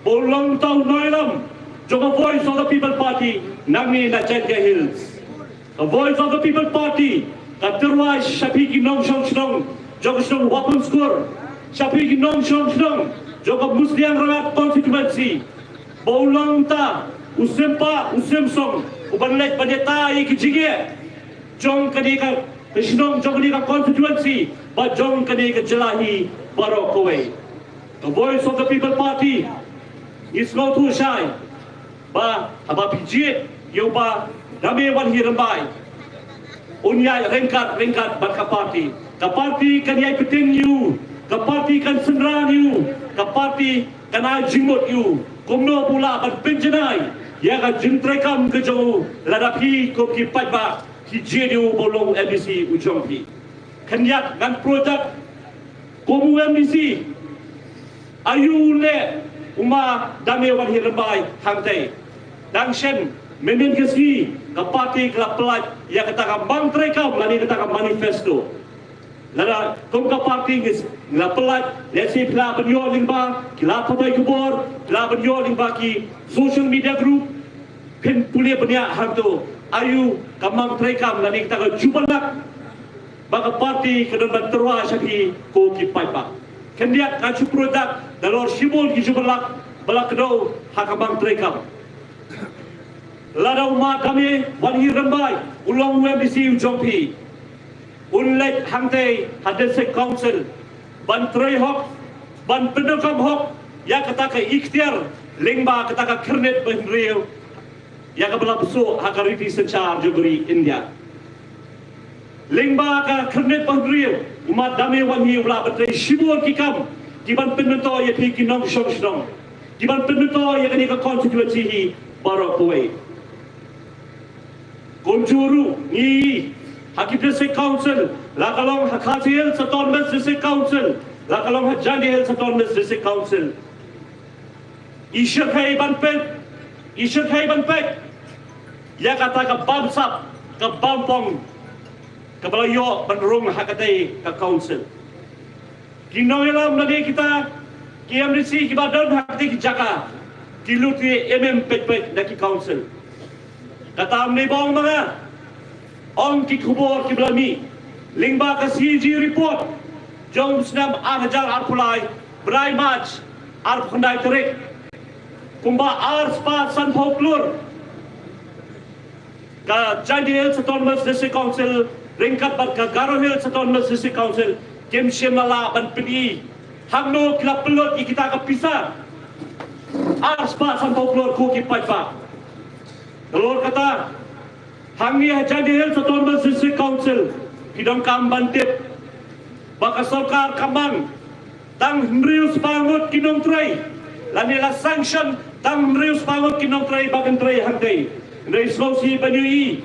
ba u long uta u nongïalam jong ka Voice of the People Party nangne na Jaintia Hills. Ka Voice of the People Party ka tyrwa sha phi ki nongshong shnong jong ka shnong Wapumskur, sha phi ki nongshong shnong jong ka Musliang Rangad constituency, ba u long uta u sympa u symsong u ban leit ban ïatai ïa ki jingeh jong kane ka shnong, jong kane ka constituency bad jong kane ka jylla hi baroh kawei. Ka Voice of the People Party ngi sngewthuh shai ba haba phi jied ïa u Bah Dame Wanhi Rymbai, un ïaid ryngkat ryngkat bad ka party. Ka party kan ïai btin ïa u, ka party kan synran ïa u, ka party kan ai jingmut ïa u kumno ba u lah ban pynjanai ïa ka jingtrei kam ka jong u lada phi kum ki paidbah phi jied ïa u ba u long u MDC u jong phi. Khyndiat ngan pyrshang kum u MDC, aïu leh u ma Dame Wanhi Rymbai hangtei? Dang shen mynhynnin ka sngi ka party ka la pyllait ïa kata ka mang treikam lane kata ka manifesto. Lada kum ka party ngi la pyllait, lehse phi lah ban ïoh lyngba ki lad pathai khubor, phi lah ban ïoh lyngba ki social media group, phin pule bniah hangto aïu ka mang treikam lane kata ka jubab lak ba ka party ka don ban tyrwa sha phi ko ki paidbah. Khyndiat ngan shu pyrshang nalor shibun ki jubab lak ba la kdew ha ka mang treikam. Lada u ma Dame Wanhi Rymbai u long u MDC u jong phi, un leit hangtei ha District Council ban trei hok, ban pyndonkam hok ïa kata ka iktiar lyngba kata ka khyrnit ba hynriew ïa kaba la bsuh ha ka riti synshar jong ka ri India. Lyngba ka khyrnit ba hynriew u ma Dame Wanhi u lah ban trei shibun ki kam ki ban pynmyntoi ïa phi ki nongshong shnong, ki ban pynmyntoi ïa kane ka constituency hi baroh kawei. Kumjuh ruh ngi ha ki District Council, la ka long ha Khasi Hills Autonomous District Council, la ka long ha Jaintia Hills Autonomous District Council, i shyrkhei ban peit, i shyrkhei ban peit ïa kata ka bamsap ka bampong kaba la ïoh ban rung ha katei ka council. Ki nongïalam lane kita ki MDC kiba don ha katei ki jaka ki lute em em peit peit na ki council. Kata ym dei ba ong ma nga, ong ki khubor kiba la mih lyngba ka CAG report jong u snem ar hajar arphew lai, bnai March arphew khyndai tarik, kumba ar spah sanphew klur ka Jaintia Hills Autonomous District Council ryngkat bad ka Garo Hills Autonomous District Council kim shym la lah ban pyni hangno ki la pynlut ïa kita ka pisa ar spah sanphew klur ko ki paidbah. Nalor kata, hangne ha Jaintia Hills Autonomous District Council, phi donkam ban tip ba ka sorkar ka mang tang hynriew spah ngut ki nongtrei lane la sanction Tang hynriew spah ngut ki nongtrei ba kin trei hangtei. Hynrei sngewsih ban ïohi,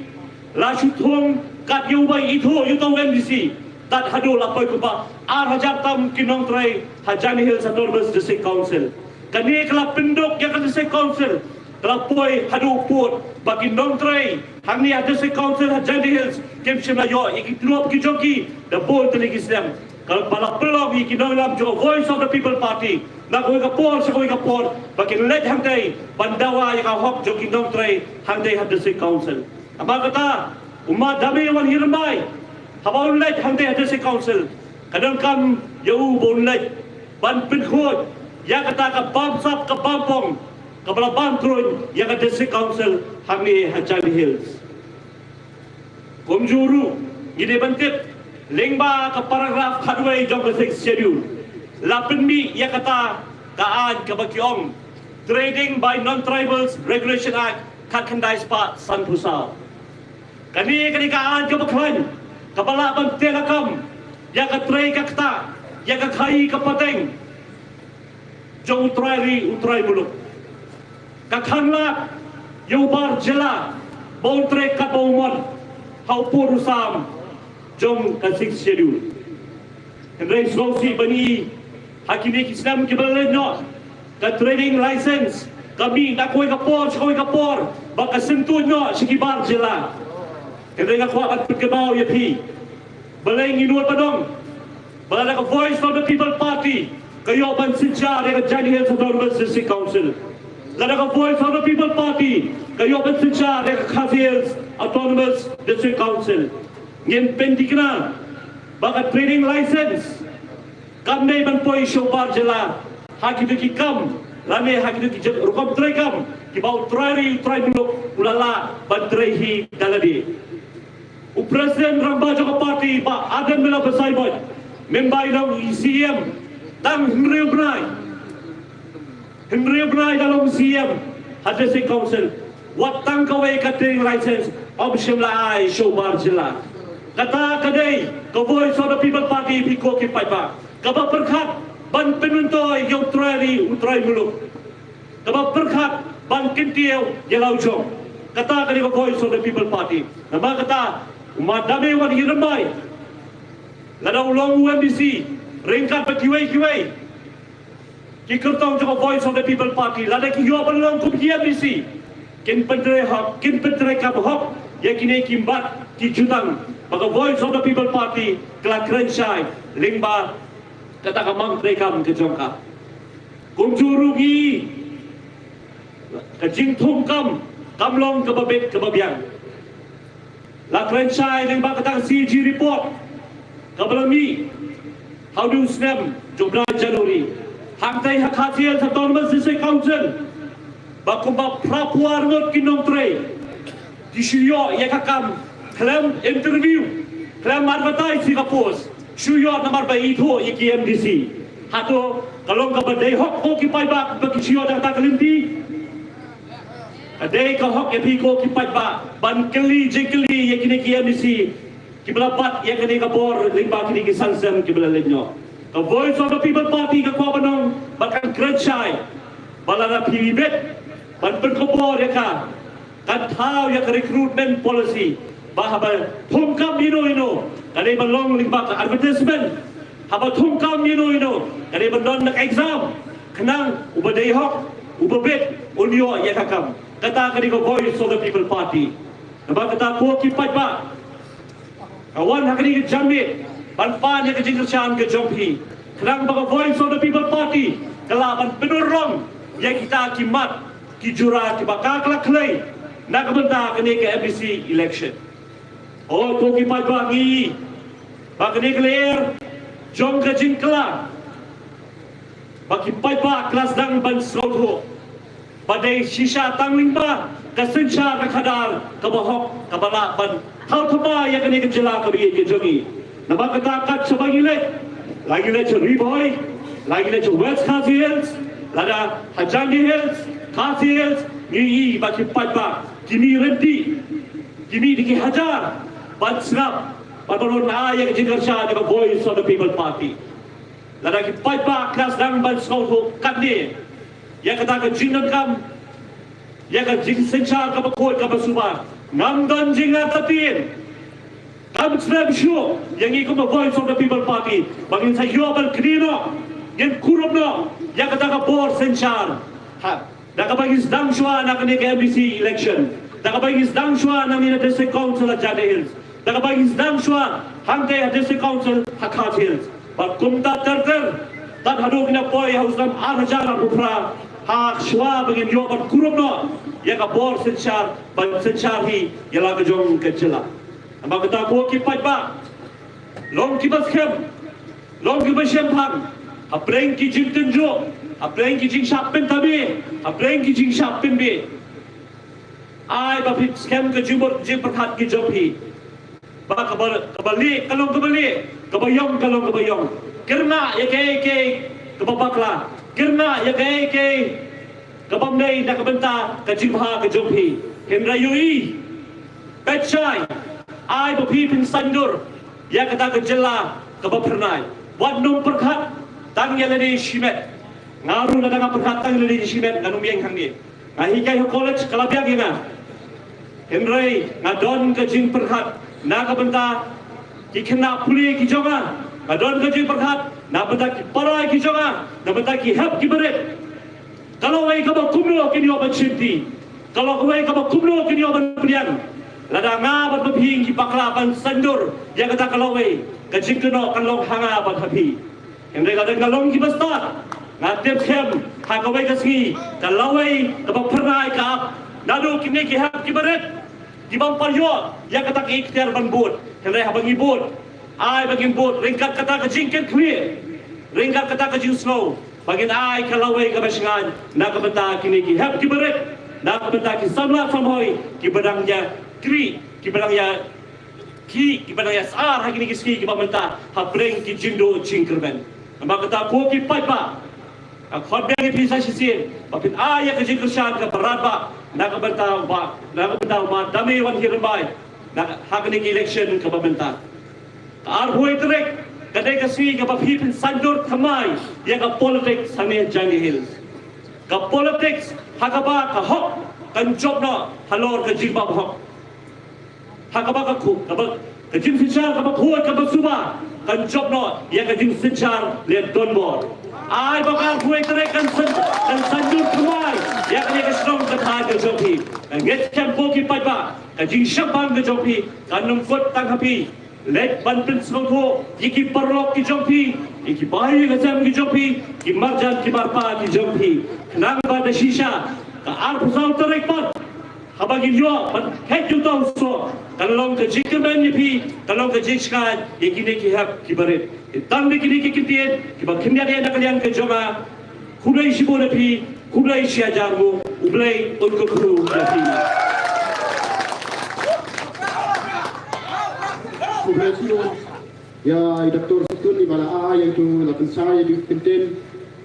la shu thung kat ïa u ba ithuh ïa uta u MDC. Tad haduh la poi kumba ar hajar tam ki nongtrei ha Jaintia Hills Autonomous District Council. Kane ka la pynduk ïa ka District Council, ka la poi haduh pud ba ki nongtrei hangne ha District Council ha Jaintia Hills kim shym la ïoh ïa ki tnop ki jong ki da bun tylli ki snem. Ka la pynlong ïa ki nongïalam jong ka Voice of the People Party na kawei ka por sha kawei ka por ba kin leit hangtei ban dawa ïa ka hok jong ki nongtrei hangtei ha District Council. Namar kata, u Ma Dame Wanhee Rymbai, haba un leit hangtei ha District Council, ka donkam ïa u ba un leit ban pynkhuid ïa kata ka bamsap ka bampong kaba la bam kruiñ ïa ka District Council hangne ha Jaintia Hills. Kumjuh ruh, ngi dei ban tip lyngba ka paragraph khatwei jong ka Sixth Schedule, la pynmih ïa kata ka aiñ kaba ki ong Trading by Non-Tribals Regulation Act khatkhyndai spah sanphew saw. Kane ka dei ka aiñ kaba khlaiñ kaba lah ban teh lakam ïa ka trei ka ktah, ïa ka khaïi ka pateng jong u trai ri u trai muluk. Ka khanglad ïa u bar jylla ba un trei katba u mon ha u pud u sam jong ka Sixth Schedule. Hynrei sngewsih ban ïohi, ha kine ki snem kiba la leit noh, ka trading license ka mih na kawei ka por sha kawei ka por ba ka syntuid noh sha ki bar jylla. Hynrei nga kwah ban pynkynmaw ïa phi, balei ngi nud ban ong ba lada ka Voice of the People Party ka ïoh ban synshar ïa ka Jaintia Hills Autonomous District Council, lada ka Voice of the People Party ka ïoh ban synshar ïa ka Khasi Hills Autonomous District Council, ngin pynthikna ba ka trading license kam dei ban poi sha u bar jylla ha kito ki kam lane ha kito ki jait rukom trei kam kiba u trai ri u trai muluk u la lah ban trei hi da lade. U President rangbah jong ka party, Bah Ardent Miller Basaiawmoit, mynba i long i CEM, tang hynriew bnai, hynriew bnai da long CEM ha District Council, wat tang kawei ka trading license ym shym la ai sha u bar jylla. Kata ka dei ka Voice of the People Party, phi ko ki paidbah, kaba pyrkhat ban pynmyntoi ïa u trai ri u trai muluk, kaba pyrkhat ban kyntiew ïa la u jong. Kata ka dei ka Voice of the People Party. Namar kata, u Ma Dame Wanhee Rymbai, lada u long u MDC ryngkat bad kiwei kiwei ki kyrtong jong ka Voice of the People Party, lada ki ïoh ban long kum ki MDC, kin pyntrei hok, kin pyntrei kam hok ïa kine ki mat ki jutang ba ka Voice of the People Party ka la kren shai lyngba kata ka mang treikam ka jong ka. Kumjuh ruh ngi, ka jingthung kam kam long kaba bit kaba biang. La kren shai lyngba kata ka CAG report kaba la mih ha u dei u snem jong u bnai January, hangtei ha Khasi Hills Autonomous District Council, ba kumba phra phew ar ngut ki nongtrei ki shu ïoh ïa ka kam khlem interview, khlem advertise ïa ka post, shu ïoh namar ba ithuh ïa ki MDC. Hato ka long kaba dei hok, ko ki paidbah, ba ki shu ïoh da kata ka lynti? Ka dei ka hok ïa phi, ko ki paidbah, ban kylli jingkylli ïa kine ki MDC kiba la bat ïa kane ka bor lyngba kine ki san snem kiba la leit noh. Ka Voice of the People Party ka kwah ban ong bad kan kren shai ba lada phi bit ban pynkhubor ïa ka, kan thaw ïa ka recruitment policy ba haba thung kam ïano ïano ka dei ban long lyngba ka advertisement, haba thung kam ïano ïano ka dei ban don da ka exam, khnang uba dei hok, uba bit un ïoh ïa ka kam. Kata ka dei ka Voice of the People Party. Namar kata, ko ki paidbah, ka wan ha kane ka janmiet ban pan ïa ka jingkyrshan ka jong phi, khnang ba ka Voice of the People Party ka lah ban pynurlong ïa kita ki mat ki jura kiba ka la khlei na ka bynta kane ka MDC election. O ko ki paidbah, ngi ba kane ka lyer jong ka jingkylla, ba ki paidbah ka la sdang ban sngewthuh ba dei shisha tang lyngba ka synshar ka khadar kaba hok kaba lah ban thaw thma ïa kane ka jylla kaba ïeit ka jong ngi. Namar kata, kat shaba ngi leit, la ngi leit sha Ri Bhoi, la ngi leit sha West Khasi Hills, lada ha Jaintia Hills, Khasi Hills, ngi ïohi ba ki paidbah ki mih ryntih, ki mih da ki hajar ban sngap bad ban ai ïa ka jingkyrshan ïa ka Voice of the People Party. Lada ki paidbah ka la sdang ban sngewthuh katne, ïa kata ka jingdonkam, ïa ka jingsynshar kaba khuid kaba suba. Ngam don jingartatien. Kam slem shuh ïa ngi kum ka Voice of the People Party ba ngin sa ïoh ban kynnoh, ngin kurup noh ïa kata ka bor synshar. Ha, da kaba ngi sdang shuwa na kane ka M D C election, da kaba ngi sdang shuwa na ngi na District Council ha Jaintia Hills, da kaba ngi sdang shuwa hangtei ha District Council ha Khasi Hills. Bad kumta ter ter, tad haduh ngin poi ha u snem ar hajar arphew phra, ha shuwa ba ngin ïoh ban kurup noh ïa ka bor synshar, ban synshar hi ïa la ka jong ka jylla. Namar kata ko ki paidbah, long kiba skhem, long kiba shemphang hapdeng ki jingtynjuh, hapdeng ki jingshah pynthame, hapdeng ki jingshah pynbeit. Ai ba phi skhem ka jingmut jingpyrkhat ki jong phi. Ba kaba, kaba lieh ka long kaba lieh, kaba ïong ka long kaba ïong. Kyrngah ïa kaei kaei kaba bakla, kyrngah ïa kaei kaei kaba ym dei na ka bynta ka jingbha ka jong phi. Hynrei ïohi, peit shai, ai ba phi phin saiñdur ïa kata ka jylla kaba phyrnai. Wat nym pyrkhat tang ïa lade shimet. Nga ruh lada nga pyrkhat tang ïa lade shimet ngan ym ïeng hangne. Nga hikai ha college ka la biang ïa nga. Hynrei nga don ka jingpyrkhat na ka bynta ki khynnah pule ki jong nga. Nga don ka jingpyrkhat na bynta ki para ki jong nga, na bynta ki hep ki barit. Ka lawei kaba kumno kin ïoh ban shimti, ka lawei kaba kumno kin ïoh ban pdiang, lada nga bad ma phi ngi bakla ban saiñdur ïa kata ka lawei, ka jingkynnoh kan long ha nga bad ha phi. Hynrei lada nga long kiba stad, nga tip skhem ha kawei ka sngi ka lawei kaba phyrnai ka ap naduh kine ki hep ki barit ki bym pat ïoh ïa kata ka iktiar ban bud. Hynrei haba ngi bud, ai ba ngin bud ryngkat kata ka jingkitkhlieh, ryngkat kata ka jingsngew ba ngin ai ka lawei kaba shngaiñ na ka bynta kine ki hep ki barit, na ka bynta ki samla samhoi kiba dang ïa kri, kiba dang ïa ki, kiba dang ïa sar ha kine ki sngi kiba mynta hapdeng ki jingduh jingkyrmen. Namar kata ko ki paidbah, nga khot biang ïa phi sa shisien ba phin ai ïa ka jingkyrshan kaba radbah na ka bynta u Bah, na ka bynta u Bah Dame Wanhie Rymbai na ha kane ka election kaba mynta. Ka arphew tarik ka dei ka sngi kaba phi phin saiñdur thymmai ïa ka politics hangne Jaintia Hills. Ka politics ha kaba ka hok kan jop noh halor ka jingbymhok. Ha kaba ka khu, kaba ka jingsynshar kaba khuid kaba suba kan jop noh ïa ka jingsynshar leh donbor. Ai ba ka arphew tarik kan saiñ, kan saiñdur thymmai ïa kane ka shnong ka thaiñ ka jong phi. Nga ngeit skhem ko ki paidbah, ka jingshemphang ka jong phi kan ym kut tang ha phi. Leit ban pynsngewthuh ïa ki paralok ki jong phi, ïa ki bahaïing hasem ki jong phi, ki marjan ki marpa ki jong phi, khnang ba da shisha ka arphew saw tarik pat, haba ngin ïoh ban khet ïa uta u soh, kan long ka jingkyrmen ïa phi, kan long ka jingshngaiñ ïa kine ki hep ki barit. Te tang da kine ki kyntien kiba khyndiat ïa na ka liang ka jong nga, khublei shibun ïa phi, khublei shi hajar nguh, U Blei un kyrkhu ïa phi. Khublei shibun ïa i Doctor Situn iba la ai ïa uto, la pynshai ïa ki kyntien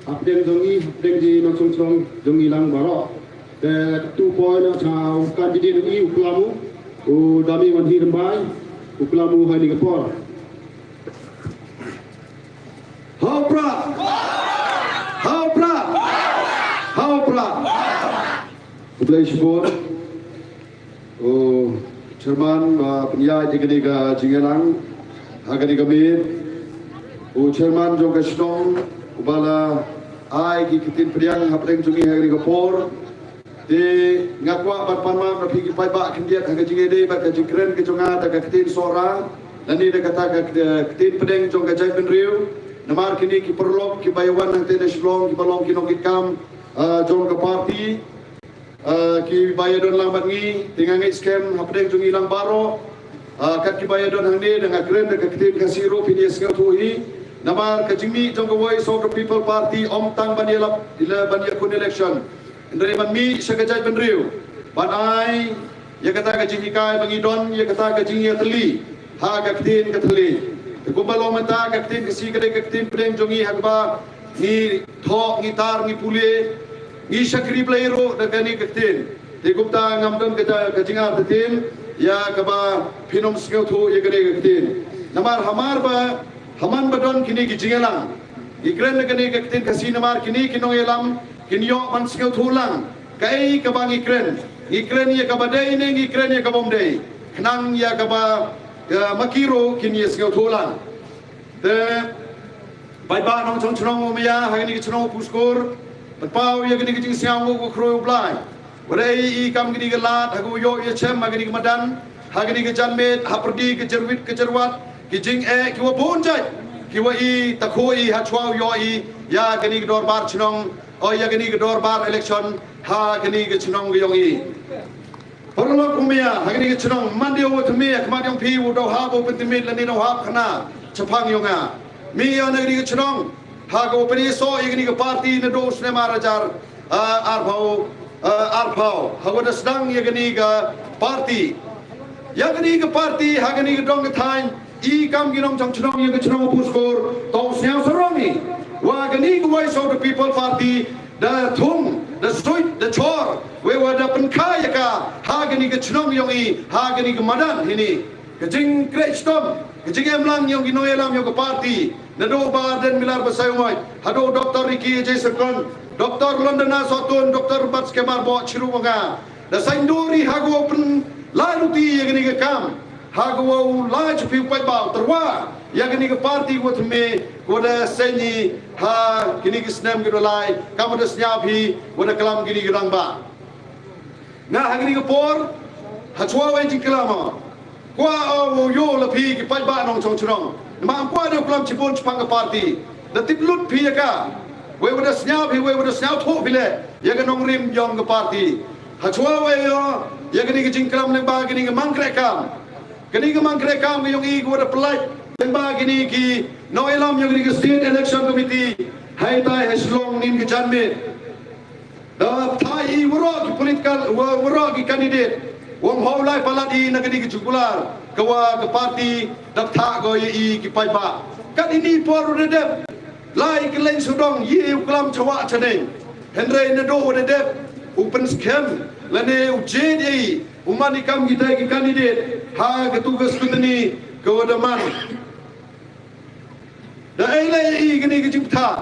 hapdeng jong ngi, hapdeng ki nongshong shnong jong ngi lang baroh. Te to poi na sha u candidate jong ngi u klam u, u Dame Wanhie Rymbai, u klam u ha kane ka por. Ha u Prah! Ha u Prah! Ha u Prah! Khublei shibun. U chairman ba pynïaid ïa kane ka jingïalang ha kane ka miet, u chairman jong ka shnong uba la ai ki ktien pdiang hapdeng jong ngi ha kane ka por. Te nga kwah ban pan map na phi ki paidbah khyndiat ha ka jingïadei bad ka jingkren ka jong nga da ka ktien Sohra lane da kata ka ktien pdeng jong ka jaitbynriew. Namar kine ki paralok kiba ïawan hangtei na Shillong kiba long ki nongkitkam, ah, jong ka party, ah, kiba ïadon lang bad ngi, te nga ngeit skhem hapdeng jong ngi lang baroh, ah, kat kiba ïadon hangne, da nga kren da ka ktien Khasi ruh phin ïa sngewthuh hi. Namar ka jingmih jong ka Voice of the People Party ym tang ban ïalap ila ban ïakhun election. Hynrei ban mih sha ka jaitbynriew ban ai ïa kata ka jinghikai ba ngi don ïa kata ka jingïatylli ha ka ktien ka thylliej. Te kumba long mynta ka ktien Khasi ka dei ka ktien pdeng jong ngi ha kaba ngi thoh, ngi tar, ngi pule, ngi shakri Blei ruh da kane ka ktien. Te kumta ngam don ka, ka jingartatien ïa kaba phin ym sngewthuh ïa kane ka ktien. Namar hamar ba, ha man ba don kine ki jingïalang, ngi kren da kane ka ktien Khasi namar kine ki nongïalam kin ïoh ban sngewthuh lang kaei kaba ngi kren. Ngi kren ïa kaba dei ne ngi kren ïa kaba ym dei. Khnang ïa kaba, eh, ma ki ruh kin ïa sngewthuh lang. Te paidbah nongshong shnong u Maya ha kane ka shnong u Puskor, pynpaw ïa kane ka jingsngew nguh u khroi u Blai. Wat ei i kam kane ka lad ha ka u ïoh ïa shem ha kane ka madan, ha kane ka janmiet, ha pyrdi ka jyrwit ka jyrwat, ki jingeh ki wa bun jait ki wa i, ta khuwa i ha chwa u ïoh i ïa kane ka dorbar shnong, o ïa kane ka dorbar election ha kane ka shnong ka ïong i. Paralok u Maya ha kane ka shnong, man dei u wa thymme ha khmat ïong phi, u dawhap u pynthymmit lane dawhap khana chaphang ïong nga. Mi ïa na kane ka shnong ha ka wa pyni soh ïa kane ka party naduh u snem ar hajar, ah, arphew, ah, arphew ha wa da sdang ïa kane ka party. Ïa kane ka party ha kane ka dong ka thaiñ, i kam ki nongshong shnong ïa ka shnong u Puskor, to u sngewsarong i wa kane ka Voice of the People Party da thung, da suit, da chor, wei wa da pynkha ïa ka ha kane ka shnong ïong i, ha kane ka madan hini. Ka jingkhreh shitom, ka jingemlang ïong ki nongïalam ïong ka party, naduh u Bah Ardent Miller Basaiawmoit haduh u Doctor Ricky A J Syngkon, Doctor Londona Sohtun, Doctor Batskemar Bohchirup wa nga, da saiñdur i ha ka wa pynlai luti ïa kane ka kam, ha ka wa u lai cha phi u paidbah, u tyrwa ïa kane ka party ka wa thymme ka wa da seng i ha kine ki snem ki da lai, kam wa da sñiaw phi wa da klam kine ki rangbah. Nga ha kine ki por ha chwa wei jingklam, kwah o wow ïoh la phi ki paidbah nongshong shnong. Namar kwah de u klam chibun chaphang ka party, da tip lut phi ïa ka, wei wa da sñiaw phi, wei wa da sñiawthuh phi leh ïa ka nongrim ïong ka party. Ha chwa wei ïa kine ki jingklam lyngba kine ki mang kreh kam, kine ki mang kreh kam ka ïong i ka wa da pynlait lyngba kine ki nongïalam ïong kine ki State Election Committee haitai ha Shillong nin ka janmiet. Da bthah i waroh ki political, wa-, waroh ki candidate, wa ym hoi lai palat i na kane ka jingkular ka wa ka party da bthah ko ïa i ki paidbah. Kat ini por u da dep lai kylleng sawdong, i u klam chawah chaneng. Hynrei naduh u da dep u pynskhem lane u jied ïa i, u man i kam kitai ki candidate ha katu ka scrutiny ka wa da man. Da ei leh i kane ka jingbthah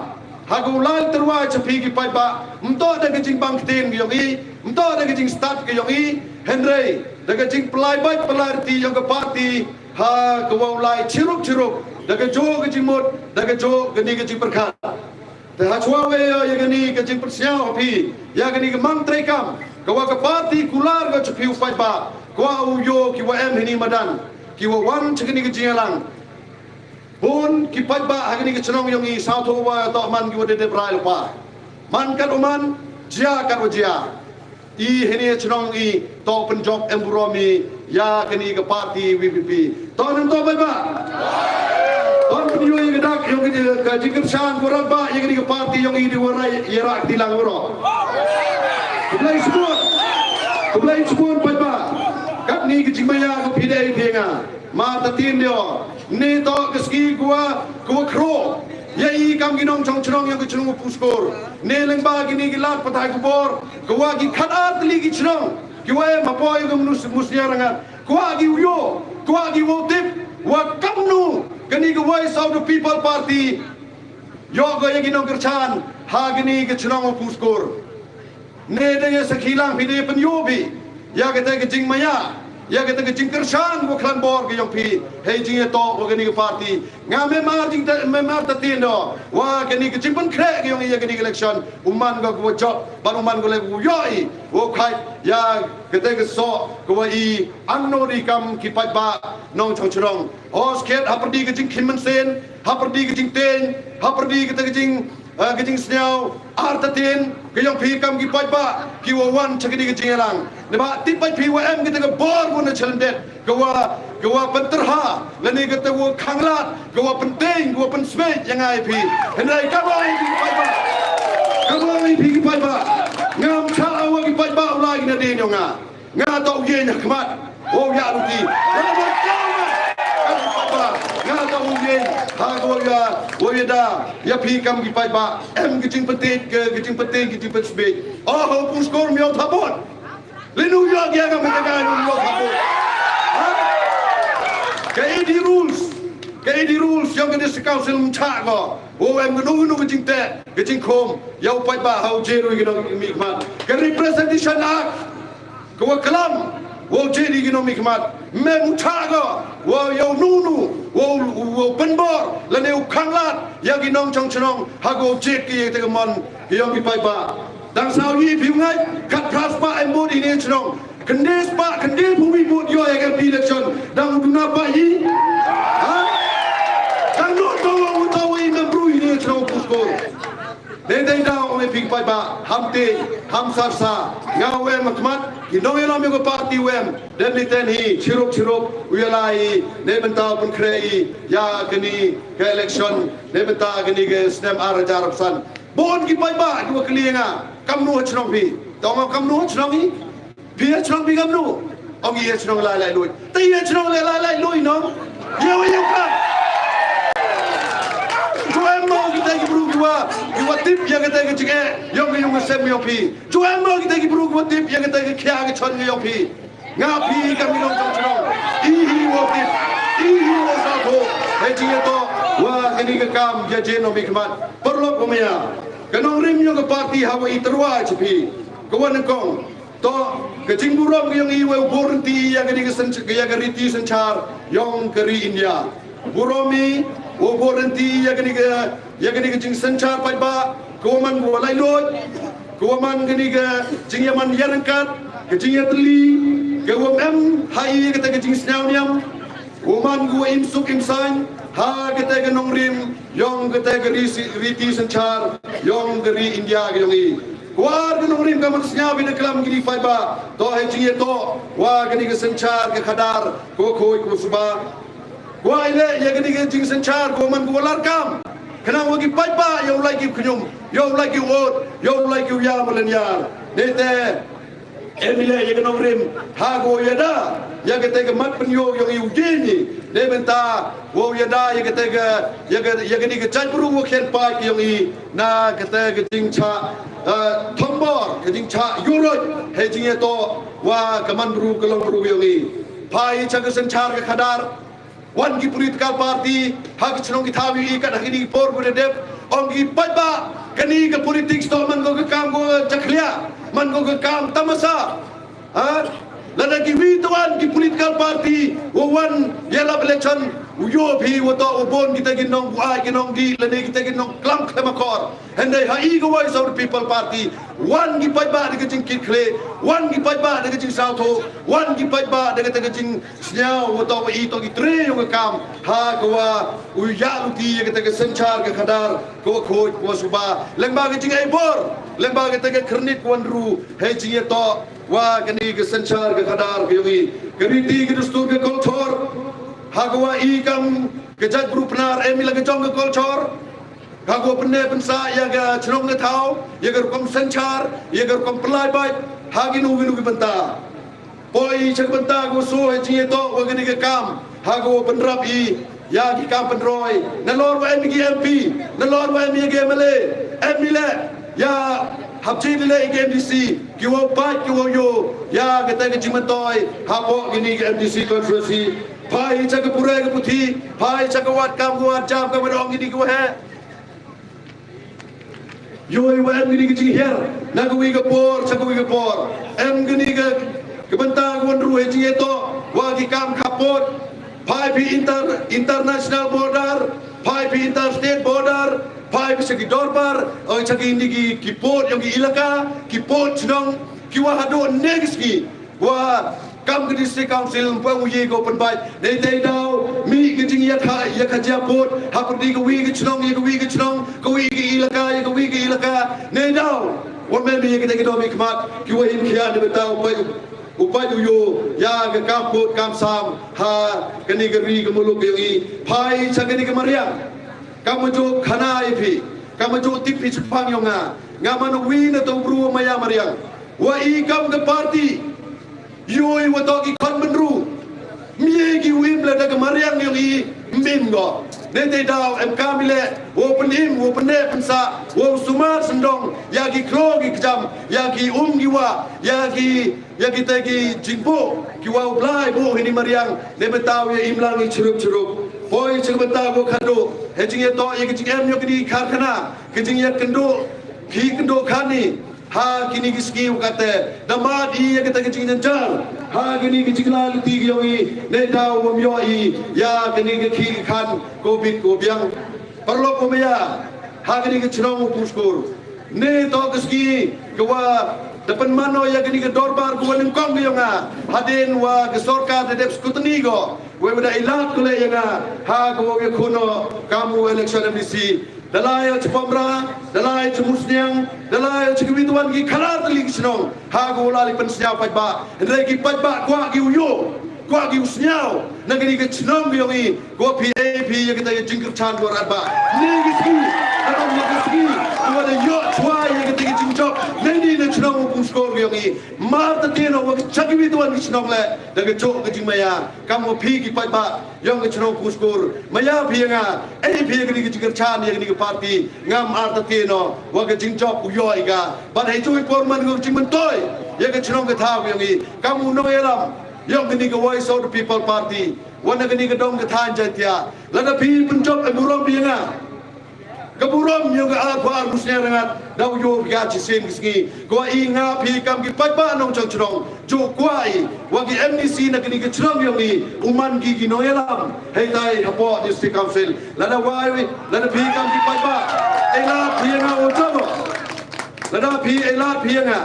ha ka u lai tyrwa cha phi ki paidbah, ym toh da ka jingbang ktien ka ïong i, ym toh da ka jingstad ka ïong i, hynrei da ka jingpynlait bait pynlait riti ïong ka party ha ka wa u lai chirup chirup da ka juh ka jingmut, da ka juh kane ka jingpyrkhat. Te ha chwa wei ïa kane ka jingpynsñiaw ha phi ïa kane ka mang treikam ka wa ka party kular ka cha phi u paidbah, ka wa u ïoh ki wa em hini madan, ki wa wan cha kane ka jingïalang. Bun ki paidbah ha kane ka chnong ïong i sawthuh wa toh man ki wa dep dep rai lypa. Man kat u man, jia kat wa jia, i hini chnong i toh pynjop em burom i ïa kane ka party V P P. Toh nang toh paidbah? Toh pynjop ïa ka dak ïong ka jingkyrshan wa rangbah ïa kane ka party ïong i di wa rai ïa rak ti lang uro. Khublei shibun. Khublei shibun paidbah. Katni ka jingmaya ka phi dei phi nga. Ma ta tin deo. Ni toh ka sngi ka wa, ka wa khro ïa i kam ki nongchong chnong ïa ka chnong u Puskor. Ni lyngba kini ki lad pathai khubor ka wa ki khat ar tylli ki chnong ki wa em hapoh ïa ka mnus musnia rangat, ka wa ki u ïoh, ka wa ki u tip wa kamnu kani ka Voice of the People Party ïoh ka ïa ki nongkyrshan ha kini ka chnong u Puskor. Ne da ïa sakhi lang phi da ïa pynïoh phi ïa kata ka jingmaya, ïa kata ka jingkyrshan wa khlan bor ka ïong phi hei jingïatoh wa kani ka party. Nga me mar jing ta, me mar ta tin do wa kani ka jingpynkhreh ka ïong ïa kani ka election u man ka wa jop ban u man ka le u ïoh i wa khait ïa kata ka soh ka wa i angno di kam ki paidbah nongchong chnong. Hos khet ha pyrdi ka jingkhin mynsiem, ha pyrdi ka jingteng, ha pyrdi kata ka jing, eh, ka jingsniaw, artatien ka ïong phi kam ki paidbah ki wa wan cha kani ka jingïalang. Naba tip bad phi wa em kata ka bor wa na chalyndet ka wa, ka wa pynterha lane kata wa khanglad ka wa pynteng ka wa pynsmej ïa ngai phi. Hynrei ka wa i phi ki paidbah, ka wa i phi ki paidbah. Ngam cha wa ki paidbah u lai na dei ïong nga. Nga toh u ïeng ha khmat wow ïa ruti. Nga toh u ïeng ha ka wow ïa, wow ïa da ïa phi kam ki paidbah. Em ki jingpyntit, ki jingpyntit, ki jingpynspit. Oh, ha u Puskor miaw thabut. Linu ïa ki ïa ka mata ka linu ïa thabut. Ha? Ka A D rules, ka A D rules ïong ka District Council mcha ko. Wow em kano kano ka jingteh ka jingkhum ïa u paidbah ha u jied u ïa ki nongmihkhmat. Ka Representation Act ka wa klam wow jied ïa ki nongmihkhmat. Mem u thah ka wow ïa u nu nu wow wow pynbor lane u khanglad ïa ki nongchong chnong ha ka wow jied ki ïa ka mon ki ïong ki paidbah. Dang saw yi phi u ngai khat phra spah em bud ine chnong. Khyndai spah khyndai phew wi bud ïoh ïa ka MP election dang u duna ba yi. Ha? Dang no to wa u to wa i membru ine chnong puskor. Dei dei dau ong ïa phi paidbah ham te ham sarsa nga wem khmat ki nongïalam ïa ka party wem. Dem ni ten hi chirup chirup u ïa lai ne bynta u pynkhreh ïa kani ka election ne bynta kani ka snem ar hajar arphew san. Bun ki paidbah ki wa kylli nga kam nu ha chnong phi. Tong kam nu ha chnong hi. Phi ha chnong phi kam nu. Ong i ha chnong lai lai lui. Te i ha chnong lai lai lai lui nong. Ïa wa ïa ka. Ju em mo kita ki bru ki wa ki wa tip ïa kita ki jingeh ïong ïong sem ïong phi. Ju em mo kita ki bru ki wa tip ïa kita ki khia ki chon ïong phi. Nga phi kam i nong jong chnong. I hi wa tip. I hi wa sa ko. He jingeh to wa kani ka kam ïa je nongmihkhmat. Parlok wa maya. Ka nongrim ïong ka party ha wa i tyrwa chi phi. Ka wa nyngkong. To ka jingburom ka ïong i wa u bor rynti ïa kani ka syn ïa ka riti synshar ïong ka ri India. Burom i wa u bor rynti ïa kani ka ïa kani ka jingsynshar paidbah ka wa man ka wa laitluid ka wa man kani ka jingïaman ïaryngkat ka jingïatylli ka wa em ha i kata ka jingsngew niam. Wa man ka wa im suk im saiñ ha kata ka nongrim ïong kata ka riti synshar ïong ka ri India ka ïong i. Kwar ka nongrim ka man sñiaw bida klam kini paidbah to he jingïatoh wa kani ka synshar ka khadar ko khoi ko suba. Kwai le ïa kani ka jingsynshar ko man ko larkam khnang wa ki paidbah ïa u lai ki khñium ïa u lai ki wot ïa u lai ki u ïa malen ïa. Nete Em ile ïa ka nongrim ha ko ïada ïa kata ka mat pynïoh ïong i u dini. Dei mynta wow ïada ïa kata ka ïa ka ïa kani ka jaitbru wa khian paid ka ïong i na kata ka jingcha thombor ka jingcha yuroj he jingïatoh wa ka man bru ka long bru ïong i. Phai cha ka synshar ka khadar wan ki political party ha ki chnong ki thaw ïa i kat ha kini ki por ko dep ong ki paidbah kani ka politics to man ko ka kam ko jakhlia man ko ka kam tamasa. Ha lada ki wi to wan ki political party wa wan ïa la election u yo phi wa to u bon kita ki nong buai ki nong di lane kita ki nong klam khlem akor. Hynrei ha i ka Voice of the People Party wan ki paidbah da ka jingkit khleh wan ki paidbah da ka jingsawthuh wan ki paidbah da kata ka jing Sñiaw wa to wa i to ki tre yong ka kam ha ka wa u ya luti ya kata ka synchar ka khadar ka wa khoj ka wa suba leng ba ka jing ai bor leng ba kata ka khyrnit ka wa nru hei jing ya to wa kani ka synchar ka khadar ka yong i ka riti ka dustur ka kolchor ha ka wa i kam ka jait bru pnar em i la ka jong ka kolchor. Ka ko pynne pynsa ya ka chnong ka thaw ya ka rukom synchar ya ka rukom pynlai bait ha ki nu ki nu ki bynta. Poi cha ka bynta ko so ha jingïatoh wa kani ka kam ha ko pynrap i ya ki kam pynroi na lor wa em ki M P na lor wa em ki M L A em ni le ya hap ji ni le ki M D C ki wa pai ki wa yo ya kata ka jingmyntoi ha po kini ki M D C controversy. Pai cha ka pura ka puthi pai cha ka wat kam ka wat jam ka wa ong kini ki wa he. Yoi wa em kini ki jinghiar na ka wi ka por cha ka wi ka por em kini ka ka bynta ka wan ruh he jingïatoh wa ki kam khapot. Phai phi inter international border phai phi interstate border phai phi cha ki dorbar oi cha ki ni ki ki port yong ki ilaka ki port chnong ki wa haduh next ki wa kam ka district council ym pang u ye ko pynbait nei tei daw mi ka jing ya kha ya kha jia put ha pyrdi ka wi ka chnong ya ka wi ka chnong ka wi ka ilaka ya ka wi ka ilaka nei daw wa men mi ya ka tei ka daw mi khmat ki wa hin khia ni betaw pai u pai u yo ya ka kam put kam sam ha kani ka ri ka muluk ka yong i phai cha kani ka mariang kam ju khana i phi kam ju tip phi chupang yong nga nga man wi na to bru ma ya mariang wa i kam ka party. Yoi wa to ki khon bynru mie ki wim la da ka mariang yong i mbim go ne te daw em kam ile wo pynim wo pyne pynsa wo sumar sendong ya ki klo ki kjam ya ki um ki wa ya ki ya ki te ki jingbo ki wa u blai bo hini mariang ne betaw ya imlang i chirup chirup. Poi sha ka bynta ka khadduh, ha jingïatoh ïa ka jingem ïa kine ki karkhana, ka jingïakynduh ki kynduh kani, ha kine ki sngi. Wa kata da mad ïa kata ka jingjynjar ha kine ki jingla lynti ki ïong i, ne daw wam ïoh i ïa kine ki ki khan ko bit ko biang. Paralok wa maya, ha kine ki chnong u Pung Skur, ne to ka sngi ka wa da pynmano ïa kane ka dorbar ka wa nyngkong ka ïong nga, hadien wa ka sorkar da dep skutni ko, wei wa da ilat ko le ïa nga ha ka wa ïa khuno kam u election M D C. Da lai ïa chi Pomra, da lai ïa chi Musniang, da lai ïa chi kiwi tuan ki khalar tylli ki chnong, ha ka wa la li pynsñiaw paidbah, hynrei ki paidbah kwah ki u ïoh, kwah ki u sñiaw na kane ka chnong ka ïong i, ko phi ei phi ïa kata ka jingkyrchan ko rat ba. Ne ki sngi, ka ong ne ki sngi, ko da ïoh chwa ïa kata ka jingjop. Ne ni na chnong u Pung Skur ka ïong i. Mar ta tien wa cha kiwi tuan ki chnong le, da ka chok ka jingmaya. Kam wa phi ki paidbah ïong ka chnong Pung Skur, maya phi ïa nga, ei phi ïa kane ka jingkyrchan ïa kane ka party. Ngam ar ta tien wa ka jingjop u ïoh i ka. Ban hei chui por man ka jingmyntoi ïa ka chnong ka thaw ka ïong i. Kam u nongïalam ïong kane ka Voice of the People Party, wa na kane ka dong ka thaiñ Jaintia. Lada phi pynjop, e burom phi ïa nga. Ka burom ïong ka Arphaw Ar Musniang Rangad, daw ïoh phi ka chi sien ki sngi. Ko i nga phi kam ki paidbah nongchong chnong, ju kwah i wa ki M D C na kane ka chnong ïong i u man ki ki nongïalam hei tai hapoh District Council. Lada wai, lada phi kam ki paidbah, e lad phi ïa nga u jabo. Lada phi e lad phi ïa nga.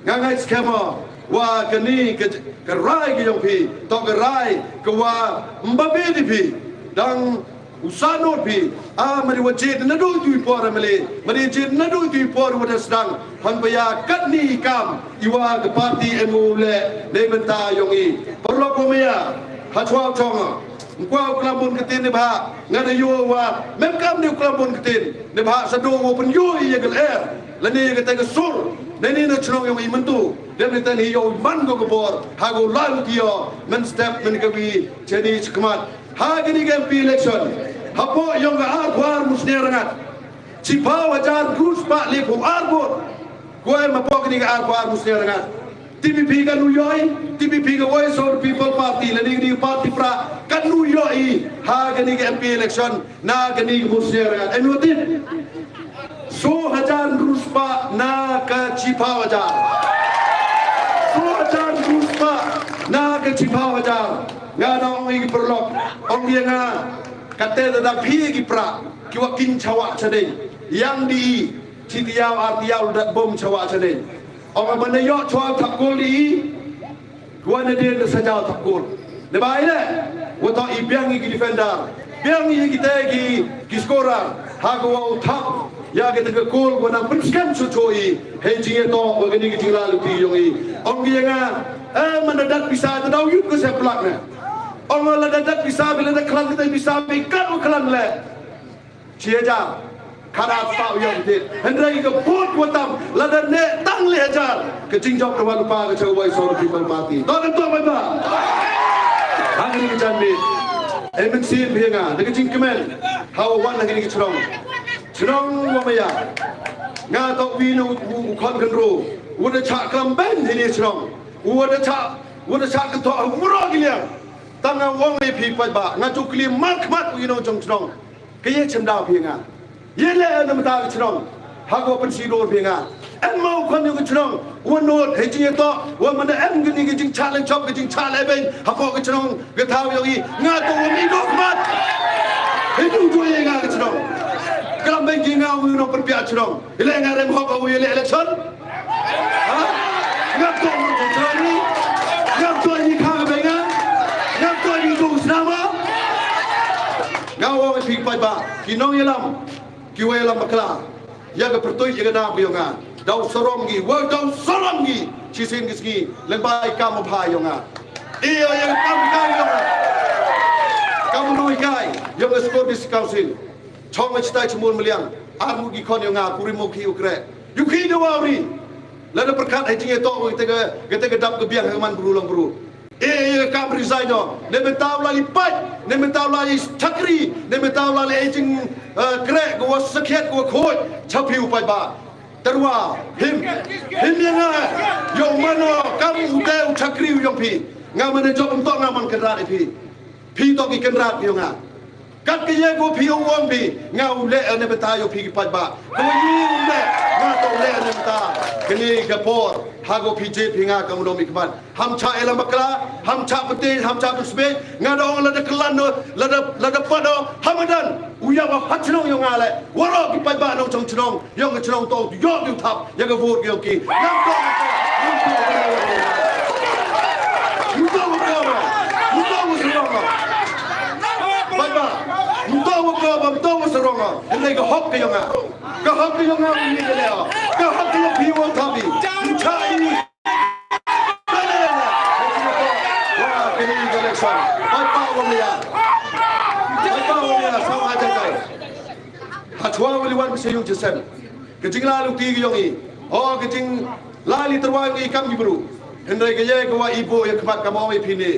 Nga ngeit skhem wa kane ka, ka rai ka ïong phi, to ka rai ka wa mba bit i phi, dang u sanot phi, a, mari wa jied naduh tu i por mali, mari jied naduh tu i por wa da sdang, han ba ïa katni i kam, i wa ka party em u le, ne bynta ïong i. Paralok wa maya, ha chwa chong. Ngkwa u klam bun ktien ne bha, nga da ïoh wa, mem kam ne u klam bun ktien, ne bha sa do wa pynïoh ïa ka lyer, lane ïa kata ka sur, ne ni na chnong ïong i myntu, dem ne tan hi ïoh man ko ka bor, ha ko la u tio, men step men ka wi, cheni chkmat. Ha kani ka M P election, hapoh ïong ka Arphaw Ar Musniang Rangad. Chiphaw hajar hynriew spah liphew ar vote. Ko em hapoh kani ka Arphaw Ar Musniang Rangad. T P P ka nu ïoh i, T P P ka Voice of the People Party, lane kani ka party pra, ka nu ïoh i, ha kani ka M P election, na kani ka Musniang Rangad. Em ïoh tip. Saw hajar hynriew spah na ka chiphaw hajar. Saw hajar hynriew spah na ka chiphaw hajar. Nga na ong i ki paralok, ong ïa nga, kate da da phi ki pra, ki wa kin chawa chadeng. Yang di i, chi tiaw ar tiaw dat bom chawa chadeng. Ong ba na ïoh chwa thap kol di i, wa na dien da sajaw thap kol. Ne ba i le, wa to i biang i ki defender, biang i ki te ki, ki scorer, ha ko wa u thap, ïa ki te ka kol wa na pynskhem chu chu i, hei jing ïa to, wa kani ki jing la lu ti ïong i. Ong ïa nga, eh, man da dat pisa, da daw yut ko se plak ne. Ong la da dat pisa, bila da klan kita pisa, bi kat u klan le. Chi hajar. Khadat spah u ïong ti. Hynrei ka vote wa tam, lada ne tang le hajar. Ka jingjop ka wa lupa ka chaw wai so people party. To kan to mai ba. Hang ni ka jan mi. Em si phi nga, da ka jingkmen. Hawa wan ha kini ka chnong. Chnong wa maya. Nga to wi no u, u khon kan ro. U da cha klam ben hini chnong. U da cha, u da cha kan to u ro ki liang. Tang nga wong le phi pat ba. Nga tu kli mar khmat u ino jong chnong. Ka ye chem daw phi nga. Ye le na mata ka chnong. Ha ko pynsi dor phi nga. Em mo khon ïong ka chnong. Wa not he jing to. Wa man em ka ni ka jingcha leng chop ka jingcha le ben. Ha ko ka chnong ka thaw ïong i. Nga to wa mi dok mat. He du du ye nga ka chnong. Kram ben ki nga wa no pynpia chnong. Ile nga rem hok awi ile election. Ha? Ngam to mo to ni. Ngam to ni kha ka benga. Ngam to ni tu snama. Nga wa phi pat ba. Ki nongïalam. Ki wa ïalam bakla. Ïa ka pyrtuit ïa ka nam ïong nga. Daw sarong ngi. Wa daw sarong ngi. Chi sien ki sngi. Leng ba i kam bha ïong nga. Ïa ïa ka kam ka ïong nga. Kam nongïalam. Ïong nga Sukor District Council. Chong nga chitai chimul meliang. Ar mu ki khon ïong nga. Kuri mu ki ukre. Ïu ki da wa uri. Lada pyrkhat ha jingïatoh kata ka, kata ka dap ka biang ha man bru long bru. Eh, eh, kam resign no. Ne mynta u la li pait, ne mynta u la li chakri, ne mynta u la li jing, eh, kreh ka wa sakhiat ka wa khot, cha phi u pait ba. Tyrwa, him, him ïa nga, ïong mano, kam u te u chakri u ïong phi. Nga mane jop um to nga man kynrad ïa phi. Phi to ki kynrad ïong nga. Kat ka ïa ko phi ong ong phi, nga u leh ne bynta ïa phi ki paidbah. Ko ïa u leh, nga to leh ne bynta. Kane ka por, ha ko phi je phi nga ka u dom i khmat. Ham cha ela makla, ham cha pete, ham cha tusbe, nga da ong lada klan no, lada, lada pado, hamadan, u ïa wa ha chnong ïong nga le, waro ki paidbah nong chong chnong, ïong ka chnong to, ïong ki thap, ïa ka vote ïong ki. Nang to, nang to, nang to, nang to, nang to, nang to, paidbah, nang to, nang to, nang to, nang to, ka hok ka ïong nga. Ka hok ka ïong nga, ni ka le, ka hok ka ïong phi wong thabi. Cha ini. Wah, kini election. Paidbah wan ïa. Paidbah wan ïa, saw ha jaka. Hachwa wa liwan bisi yung jisem. Ka jingla luti ka ïong i. Oh, ka jingla li terwa ïong i kam ki bru. Hynrei ka ye ka wa i bo ïa khmat ka mo i phi ne.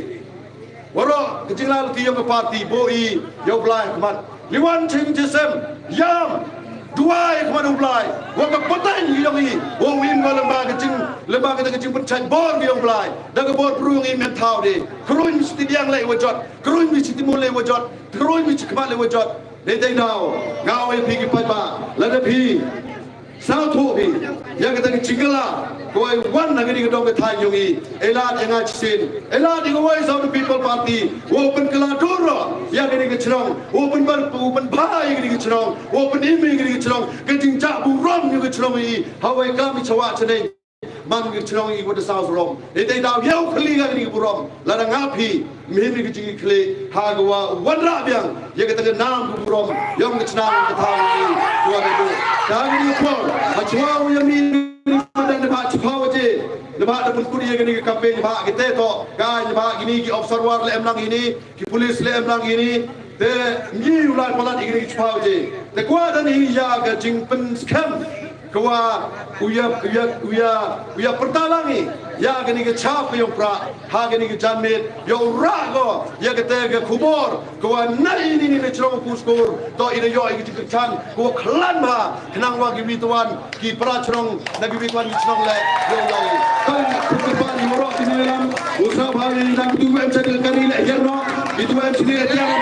Waroh, ka jingla luti ïong ka party, bo i, ïa u Blai khmat. Liwan ching jisem, ïam, duwai khmat u Blai. Wa ka pateng ïong i, wa u im wa lamba ka jing, lamba ka jing pynchait bor ïong Blai. Da ka bor pru ïong i men thaw de. Kruin mi siti diang le wa jot, kruin mi siti mul le wa jot, kruin mi chi khmat le wa jot. Dei dei daw, nga wa phi ki paidbah, lada phi. Sngewthuh phi, ïa kata ka jingkylla, kawei wan na kane ka dong ka thaiñ ïong i, ïa lad ïa nga shisien, ïa lad ïa kawei Sound of People Party, wow pynkylla dur, ïa kane ka chnong, wow pynbar, wow pynbha ïa kane ka chnong, wow pynim ïa kane ka chnong, ka jingjah burom ïa ka chnong i, hawei kam i chawa chaneng, man ka chnong i wa da saw sarom, ïa dei daw ïa u khylli ïa kane ka burom, lada nga phi, Mihim ïa ka jingkitkhlieh ha ka wa wanrah biang ïa kata ka nam ka burom ïong ka chnong ka thaw ka wa ka dei. Ka ngi poi ha chwa u ïa mi ni ba da ba chwa waje. Naba da pynkut ïa kani ka campaign ba kite to ka naba kini ki officer war le em lang ini, ki police le em lang ini. Te ngi u lai palat ïa kini ki chwa waje. Te kwah da ni ïa ka jingpynskhem. Ka wa u ïa, u ïa, u ïa, u ïa pyrta lang i ïa kani ka chap ka ïong Prah ha kani ka janmiet ïa u rah ko ïa kata ka khubor ka wa na ini ni na chnong Phuskor to i na ïoh i ka jingkyrchan ka wa khlaiñ bha khnang wa kiwi twan ki para chnong na kiwi twan ki chnong le ïa u ïa u. Kan ku ka ban ïa u rah kini lam u sa bha ni nang tu em sa ka kani le ïa no i tu em sini ïa ram.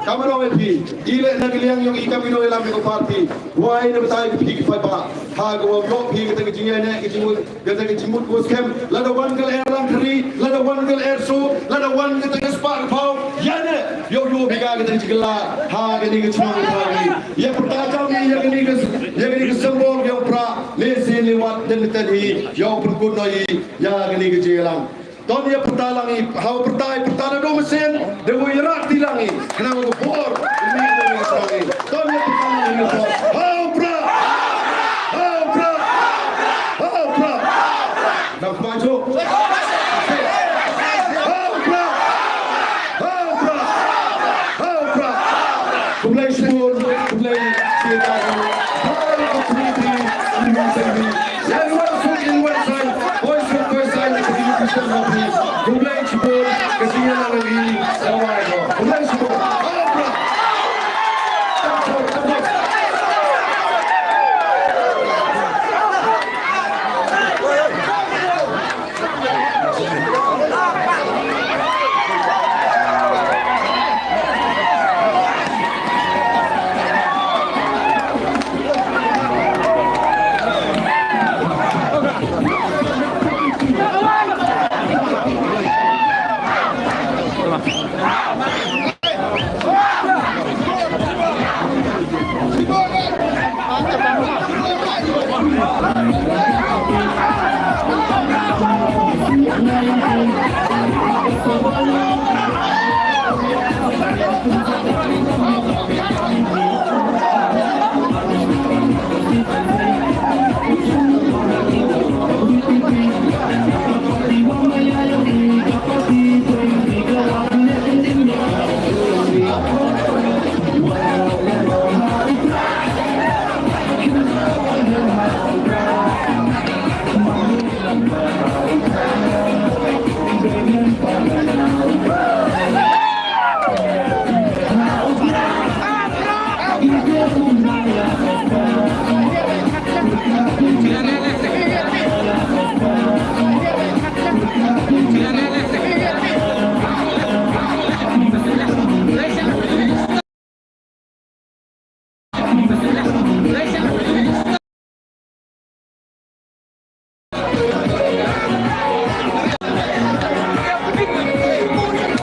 Kama dong phi, ile na kiliang yung ikam ino ilam yung party. Wai na betai phi ki fight ba. Ha ko wong phi kata ka jingïaineh ka jingmut, kata ka jingmut ko skhem. Lada wan ka lyer lang khri, lada wan ka lyer so, lada wan kata ka spah ka phaw. Ïaineh, ïoh ïoh bika kata ka jingla. Ha kani ka chnong ka phaw ni. Ïa pyrta jam ni ïa kani ka, ïa kani ka symbol ïa u Prah. Ne sin ni wat den ten hi, ïa u pynkut no hi, ïa kani ka jinglang. Ton ïa pyrta lang i, ha u pyrta i pyrta na dong mesin, de wei rak ti lang i, kena u bor, umi de wei rak i. Ton ïa pyrta lang i, ha u Prah, ha u Prah, ha u Prah. Nang pajok.